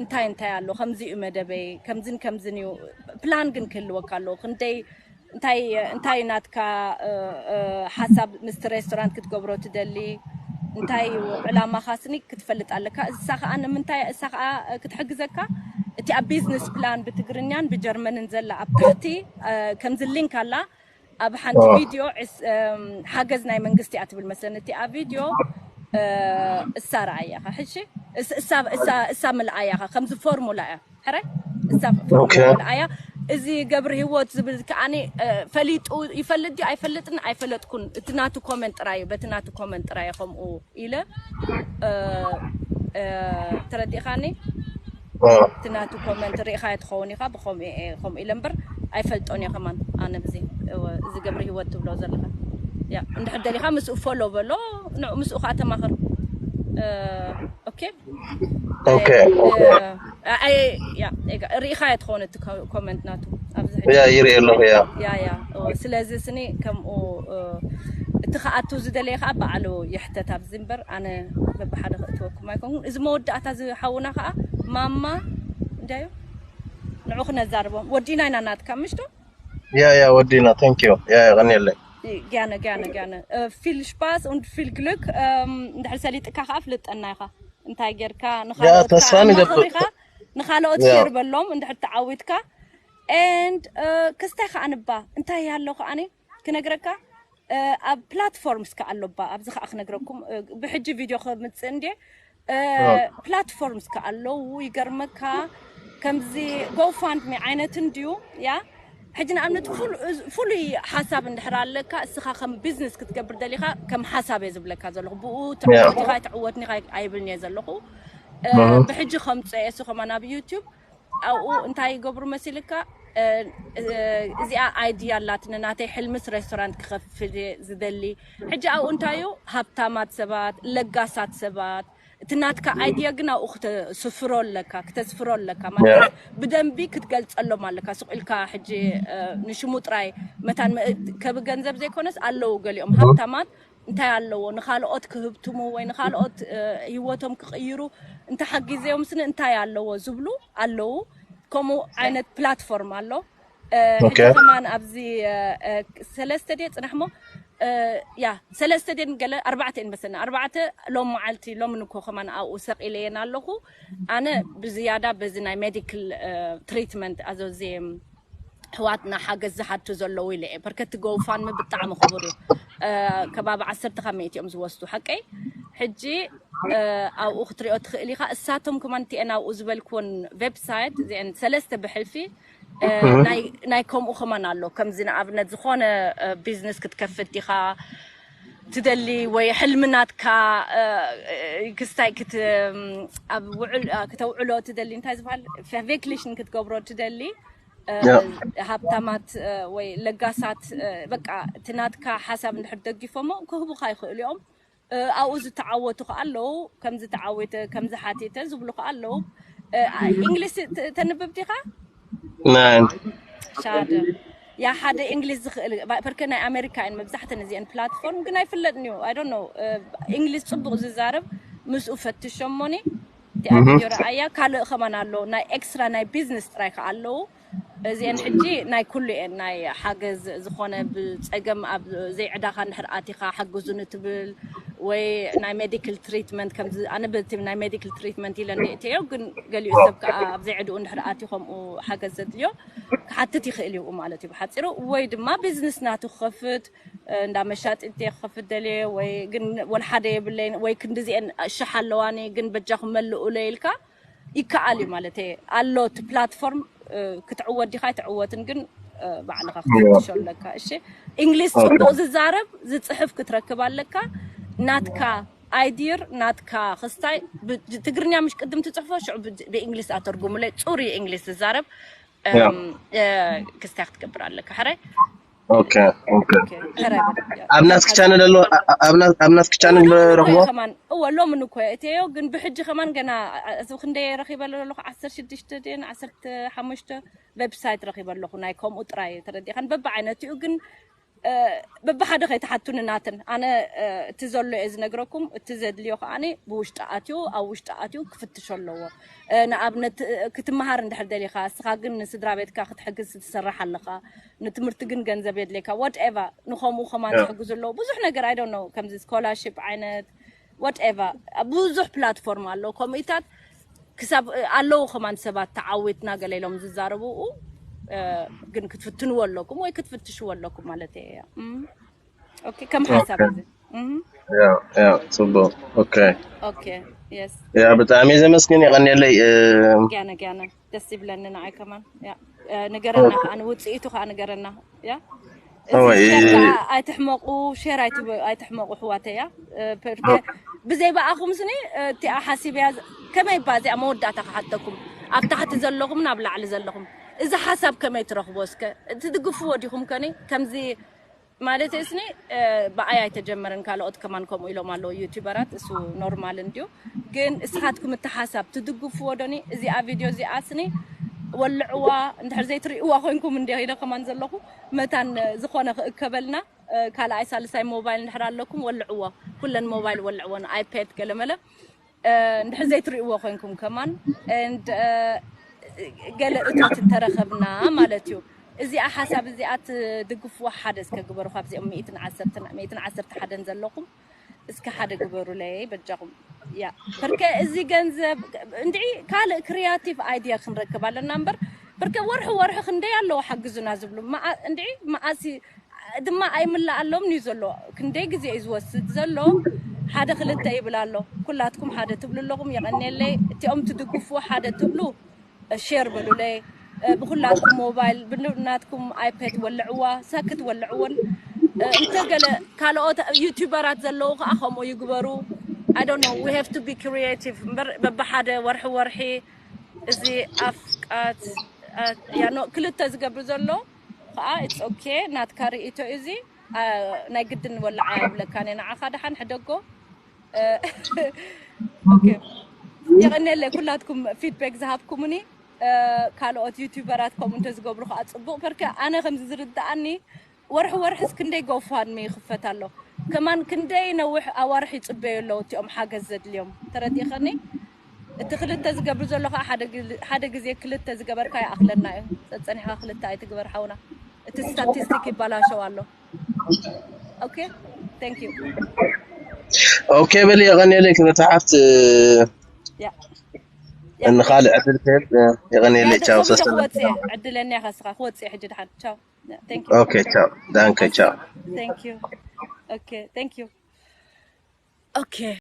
እንታይ እንታይ ኣሎ፣ ከምዚ እዩ መደበይ፣ ከምዝን ከምዝን እዩ። ፕላን ግን ክህልወካ ኣለዎ። ክንደይ እንታይ እንታይ ናትካ ሓሳብ ምስቲ ሬስቶራንት ክትገብሮ ትደሊ፣ እንታይ እዩ ዕላማኻ ስኒ ክትፈልጥ ኣለካ። እሳ ከዓ ንምንታይ እሳ ከዓ ክትሕግዘካ፣ እቲ ኣብ ቢዝነስ ፕላን ብትግርኛን ብጀርመንን ዘላ ኣብ ታሕቲ ከምዚ ሊንክ ኣላ። ኣብ ሓንቲ ቪድዮ ሓገዝ ናይ መንግስቲ እያ ትብል መስለኒ። እቲኣ ቪድዮ እሳ ረኣያኻ ሕሺ፣ እሳ ምልኣያኻ ከምዚ ፎርሙላ እያ። ሕራይ እሳ ፎርሙላ ምልኣያ። እዚ ገብረ ህይወት ዝብል ከዓኒ ፈሊጡ ይፈልጥ ድዩ ኣይፈልጥን ኣይፈለጥኩን፣ እቲ ናቱ ኮመንት ጥራይ እዩ። በቲ ናቱ ኮመንት ጥራይ ከምኡ ኢለ ተረዲእኻኒ። እቲ ናቱ ኮመንት ርኢኻዮ ትኸውን ኢኻ። ብከምኡ ከምኡ ኢለ እምበር ኣይፈልጦን እየ ከማን ኣነ ብዚ እዚ ገብረ ህይወት ትብሎ ዘለኻ። ያ እንድሕር ደሊኻ ምስኡ ፎሎ በሎ፣ ንዑ ምስኡ ከዓ ተማኸር። ኦኬ ኦኬ ኦኬ ኣይ ያ ሪኢኻዮ ትኸውን እቲ ኮመንት ናቱ ኣብዚ ያ ይርኢ ኣለኹ። ያ ያ ያ ስለዚ ስኒ ከምኡ እቲ ክኣቱ ዝደለየ ከዓ በዓሉ ይሕተት ኣብዚ እምበር ኣነ በብሓደ ክእትወኩም ኣይኮንኩን። እዚ መወዳእታ ዝሓውና ከዓ ማማ እንታይ እዩ ንዑ ክነዛርቦም ወዲና ኢና ናትካ ምሽቶ Ja, ja, ወዲና thank you. Ja, ja, ቀንየለይ. Gerne, gerne, gerne. Äh, viel Spaß und viel Glück. Ähm, እንድሕር ሰሊጥካ ከዓ ፍልጠና ኢኻ እንታይ ጌርካ ያ ተስፋ ንገብር። ንኻልኦት ያ። ሼር በሎም እንድሕር ተዓዊትካ and ክስታይ ከዓ ንባ እንታይ ኣሎ ከዓኒ ክነግረካ ኣብ ፕላትፎርምስ ከ ኣሎ ባ ኣብዚ ከዓ ክነግረኩም ብሕጂ ቪድዮ ከምፅእ እንዴ ፕላትፎርምስ ከ ኣለዉ ይገርመካ ከምዚ ጎፋንድሚ ዓይነት እንድዩ ያ ሕጂ ንኣብነት ፍሉይ ሓሳብ እንድሕር ኣለካ እስኻ ከም ቢዝነስ ክትገብር ደሊኻ ከም ሓሳብ እየ ዝብለካ ዘለኹ ብኡ ትዕወት ኢኻ ትዕወትኒ ኣይብልን እየ ዘለኹ ብሕጂ ከምፅኦ እየ እሱ ከማን ኣብ ዩቱብ ኣብኡ እንታይ ይገብሩ መሲልካ እዚኣ ኣይድያ ኣላትኒ ናተይ ሕልምስ ሬስቶራንት ክኸፍት ዝደሊ ሕጂ ኣብኡ እንታይ እዩ ሃብታማት ሰባት ለጋሳት ሰባት እቲ ናትካ ኣይድያ ግን ኣብኡ ክተስፍሮ ኣለካ ክተስፍሮ ኣለካ ማለት ብደንቢ ክትገልፀሎም ኣለካ ስቕ ኢልካ ሕጂ ንሽሙ ጥራይ መታን ከብ ገንዘብ ዘይኮነስ ኣለዉ ገሊኦም ሃብታማት እንታይ ኣለዎ ንኻልኦት ክህብትሙ ወይ ንኻልኦት ህይወቶም ክቕይሩ እንተሓጊዘዮም ስኒ እንታይ ኣለዎ ዝብሉ ኣለዉ ከምኡ ዓይነት ፕላትፎርም ኣሎ ሕጂ ከማን ኣብዚ ሰለስተ ድየ ፅናሕሞ ያ ሰለስተ ድን ገለ ኣርባዕተ እን መሰና ኣርባዕተ ሎም መዓልቲ ሎም ንኮ ከማን ኣብኡ ሰቂለየን ኣለኹ ኣነ ብዝያዳ በዚ ናይ ሜዲካል ትሪትመንት ኣዘዚ ኣሕዋትና ሓገዝ ዝሓቱ ዘለዉ ኢለ እየ። በርከቲ ጎፋንሚ ብጣዕሚ ክቡር እዩ። ከባቢ ዓሰርተ ካብ ሚእቲ እዮም ዝወስዱ ሓቀይ። ሕጂ ኣብኡ ክትሪኦ ትኽእል ኢኻ። እሳቶም ከማን እቲአን ኣብኡ ዝበልክወን ዌብሳይት እዚአን ሰለስተ ብሕልፊ ናይ ከምኡ ከማን ኣሎ። ከምዚ ንኣብነት ዝኾነ ቢዝነስ ክትከፍት ዲኻ ትደሊ ወይ ሕልሚ ናትካ ክስታይ ኣብ ውዕል ክተውዕሎ ትደሊ እንታይ ዝበሃል ቬክሌሽን ክትገብሮ ትደሊ ሃብታማት ወይ ለጋሳት በቃ እቲ ናትካ ሓሳብ እንድሕር ደጊፎሞ ክህቡካ ይኽእሉ እዮም ኣብኡ ዝተዓወቱ ከዓ ኣለዉ ከም ዝተዓወተ ከም ዝሓቲተ ዝብሉ ከዓ ኣለዉ እንግሊዝ ተንብብ ዲኻ Nein. ሻደ ያ ሓደ እንግሊዝ ዝኽእል በርከ ናይ ኣሜሪካ እየን መብዛሕተን እዚአን ፕላትፎርም ግን ኣይፍለጥን እዩ ኣይ ዶንት ኖ እንግሊዝ ፅቡቅ ዝዛረብ ምስኡ ፈትሾሞኒ እቲኣ ቪድዮ ረኣያ ካልእ ከማን ኣሎ ናይ ኤክስትራ ናይ ቢዝነስ ጥራይ ከዓ ኣለዉ እዚአን ሕጂ ናይ ኩሉ እየን ናይ ሓገዝ ዝኾነ ብፀገም ኣብ ዘይዕዳኻ እንድሕር ኣቲኻ ሓግዙኒ ትብል ወይ ናይ ሜዲካል ትሪትመንት ከምዚ ኣነ በቲ ናይ ሜዲካል ትሪትመንት ኢለ እንደ እተዮ ግን ገሊኡ ሰብ ከዓ ኣብ ዘይዕድኡ እንድሕር ኣትዩ ከምኡ ሓገዝ ዘድልዮ ክሓትት ይኽእል እዩ ማለት እዩ ብሓፂሩ ወይ ድማ ቢዝነስ ናቱ ክኸፍት እንዳ መሻጢ እንተ ክኸፍት ደልየ ወይ ግን ወልሓደ የብለይን ወይ ክንዲዚአን ሽሕ ኣለዋኒ ግን በጃኹም መልኡለ ኢልካ ይከኣል እዩ ማለት እየ ኣሎ እቲ ፕላትፎርም ክትዕወት ዲኻ ኣይትዕወትን ግን ባዕልኻ ክትፈትሾ ኣለካ እሺ እንግሊዝ ፅቡቅ ዝዛረብ ዝፅሕፍ ክትረክብ ኣለካ ናትካ ኣይዲር ናትካ ክስታይ ትግርኛ ምሽ ቅድም ትፅሕፎ ሽዑ ብእንግሊዝ ኣተርጉሙለይ ፅሩይ እንግሊዝ ዝዛረብ ክስታይ ክትገብር ኣለካ ሕራይ Okay, okay. ኣብ ናትክ ቻነል ኣሎ ኣብ ናትክ ቻነል ረኽቦ ከማን እወ ሎምን እኮ እተዮ ግን ብሕጂ ከማን ገና እዚ ክንደይ ረኺበ ኣለኹ ዓሰርተ ሽዱሽተ ድን ዓሰርተ ሓሙሽተ ዌብሳይት ረኺበ ኣለኹ ናይ ከምኡ ጥራይ ተረዲኻን በብዓይነትኡ ግን በብሓደ ከይትሓቱኒ ናትን ኣነ እቲ ዘሎ እየ ዝነግረኩም እቲ ዘድልዮ ከዓኒ ብውሽጢ ኣትዩ ኣብ ውሽጢ ኣትዩ ክፍትሾ ኣለዎ ንኣብነት ክትመሃር እንድሕር ደሊኻ እስኻ ግን ንስድራ ቤትካ ክትሕግዝ ትሰርሕ ኣለኻ ንትምህርቲ ግን ገንዘብ የድልየካ whatever ንኸምኡ ከማን ዝሕግዙ ኣለዉ ብዙሕ ነገር I don't know ከምዚ ስኮላርሽፕ ዓይነት whatever ብዙሕ ፕላትፎርም ኣሎ ከምኡታት ክሳብ ኣለዉ ከማን ሰባት ተዓዊትና ገለ ኢሎም ዝዛረቡ ግን ክትፍትንዎ ኣለኩም ወይ ክትፍትሽዎ ኣለኩም ማለት እየ ከም ሓሳብ እዚ ጽቡቅ okay okay yes ያ ብጣዕሚ ዘመስግን የቀንየለይ ገነ ገነ ደስ ይብለኒ ንዓይ ከማን ንገረና ከዓ ውፅኢቱ ከዓ ንገረና ያ ኣይትሕመቁ ሸር ኣይትሕመቁ ኣሕዋተያ ብዘይ በኣኹም ስኒ እቲኣ ሓሲብ እያ ከመይ ባ እዚኣ መወዳእታ ክሓተኩም ኣብ ታሕቲ ዘለኹም ናብ ላዕሊ ዘለኹም እዚ ሓሳብ ከመይ ትረኽቦ እስከ ትድግፍዎ ዲኹም ከኒ ከምዚ ማለት እስኒ ብኣይ ኣይተጀመረን ካልኦት ከማን ከምኡ ኢሎም ኣለዉ ዩቲበራት እሱ ኖርማል እንድዩ ግን እስኻትኩም እቲ ሓሳብ ትድግፍዎ ዶኒ እዚኣ ቪድዮ እዚኣ ስኒ ወልዕዋ እንድሕር ዘይትርእይዋ ኮይንኩም እንዲ ኢለ ከማን ዘለኹ መታን ዝኾነ ክእከበልና ካልኣይ ሳልሳይ ሞባይል እንድሕር ኣለኩም ወልዕዎ። ኩለን ሞባይል ወልዕዎ፣ ኣይፓድ ገለመለ። እንድሕር ዘይትርእይዎ ኮይንኩም ከማን፣ and ገለ እቶት እንተረኸብና ማለት እዩ። እዚኣ ሓሳብ እዚኣ ትድግፍዋ ሓደ እስከ ግበሩ፣ ካብዚኦም ሚእትን ዓሰርተ ዘለኹም እስከ ሓደ ግበሩለይ በጃኹም። ያ፣ በርከ እዚ ገንዘብ እንድዒ ካልእ ክሪያቲቭ ኣይድያ ክንረክብ ኣለና እምበር፣ በርከ ወርሒ ወርሒ ክንደይ ኣለዎ ሓግዙና ዝብሉ እንድዒ መኣሲ ድማ ኣይምለኣሎም እዩ ዘሎ። ክንደይ ግዜ እዩ ዝወስድ ዘሎ? ሓደ ክልተ ይብል ኣሎ። ኩላትኩም ሓደ ትብሉ ኣለኹም፣ የቐንየለይ። እቲኦም ትድግፉ ሓደ ትብሉ ሼር በሉለይ። ብኩላትኩም ሞባይል ብናትኩም ኣይፓድ ወልዕዋ፣ ሳክት ወልዕወን። እንተ ገለ ካልኦት ዩቲዩበራት ዘለዉ ከዓ ከምኡ ይግበሩ። I don't know, we have to be creative እምበር በብሓደ ወርሒ ወርሒ እዚ ኣፍቃት ያኖ ክልተ ዝገብር ዘሎ ከዓ it's okay። ናትካ ርእይቶ እዚ ናይ ግድን ወላዓ ይብለካ ነ ንዓኻ ደሓን ሕደጎ። ኦኬ፣ የቐንየለይ ኩላትኩም ፊድባክ ዝሃብኩምኒ። ካልኦት ዩቲዩበራት ከምኡ እንተዝገብሩ ከዓ ፅቡቕ። በርከ ኣነ ከምዚ ዝርድኣኒ ወርሒ ወርሒስ ክንደይ ጎፋንሚ ይኽፈት ኣሎ፣ ከማን ክንደይ ነዊሕ ኣዋርሕ ይፅበዩ ኣለዉ እቲኦም ሓገዝ ዘድልዮም። ተረዲእኸኒ? እቲ ክልተ ዝገብር ዘሎ ከዓ ሓደ ግዜ ክልተ ዝገበርካ ይኣኽለና እዩ። ፀፀኒሕካ ክልተ ኣይትግበር ሓውና፣ እቲ ስታቲስቲክ ይባላሸው ኣሎ። ኦኬ፣ thank you። ኦኬ በሊ፣ የቐንየለይ ክብርቲ ሓፍት። ያ እንኻልእ ዕድል ክህብ። የቐንየለይ። ቻው። ሰሰላም። ክወፅእ ዕድለኒ ኢኻ እስኻ፣ ክወፅእ ሕጂ ድሓን። ቻው። Thank you። ኦኬ ቻው። ዳንከ ቻው። Thank you። ኦኬ፣ thank you። ኦኬ።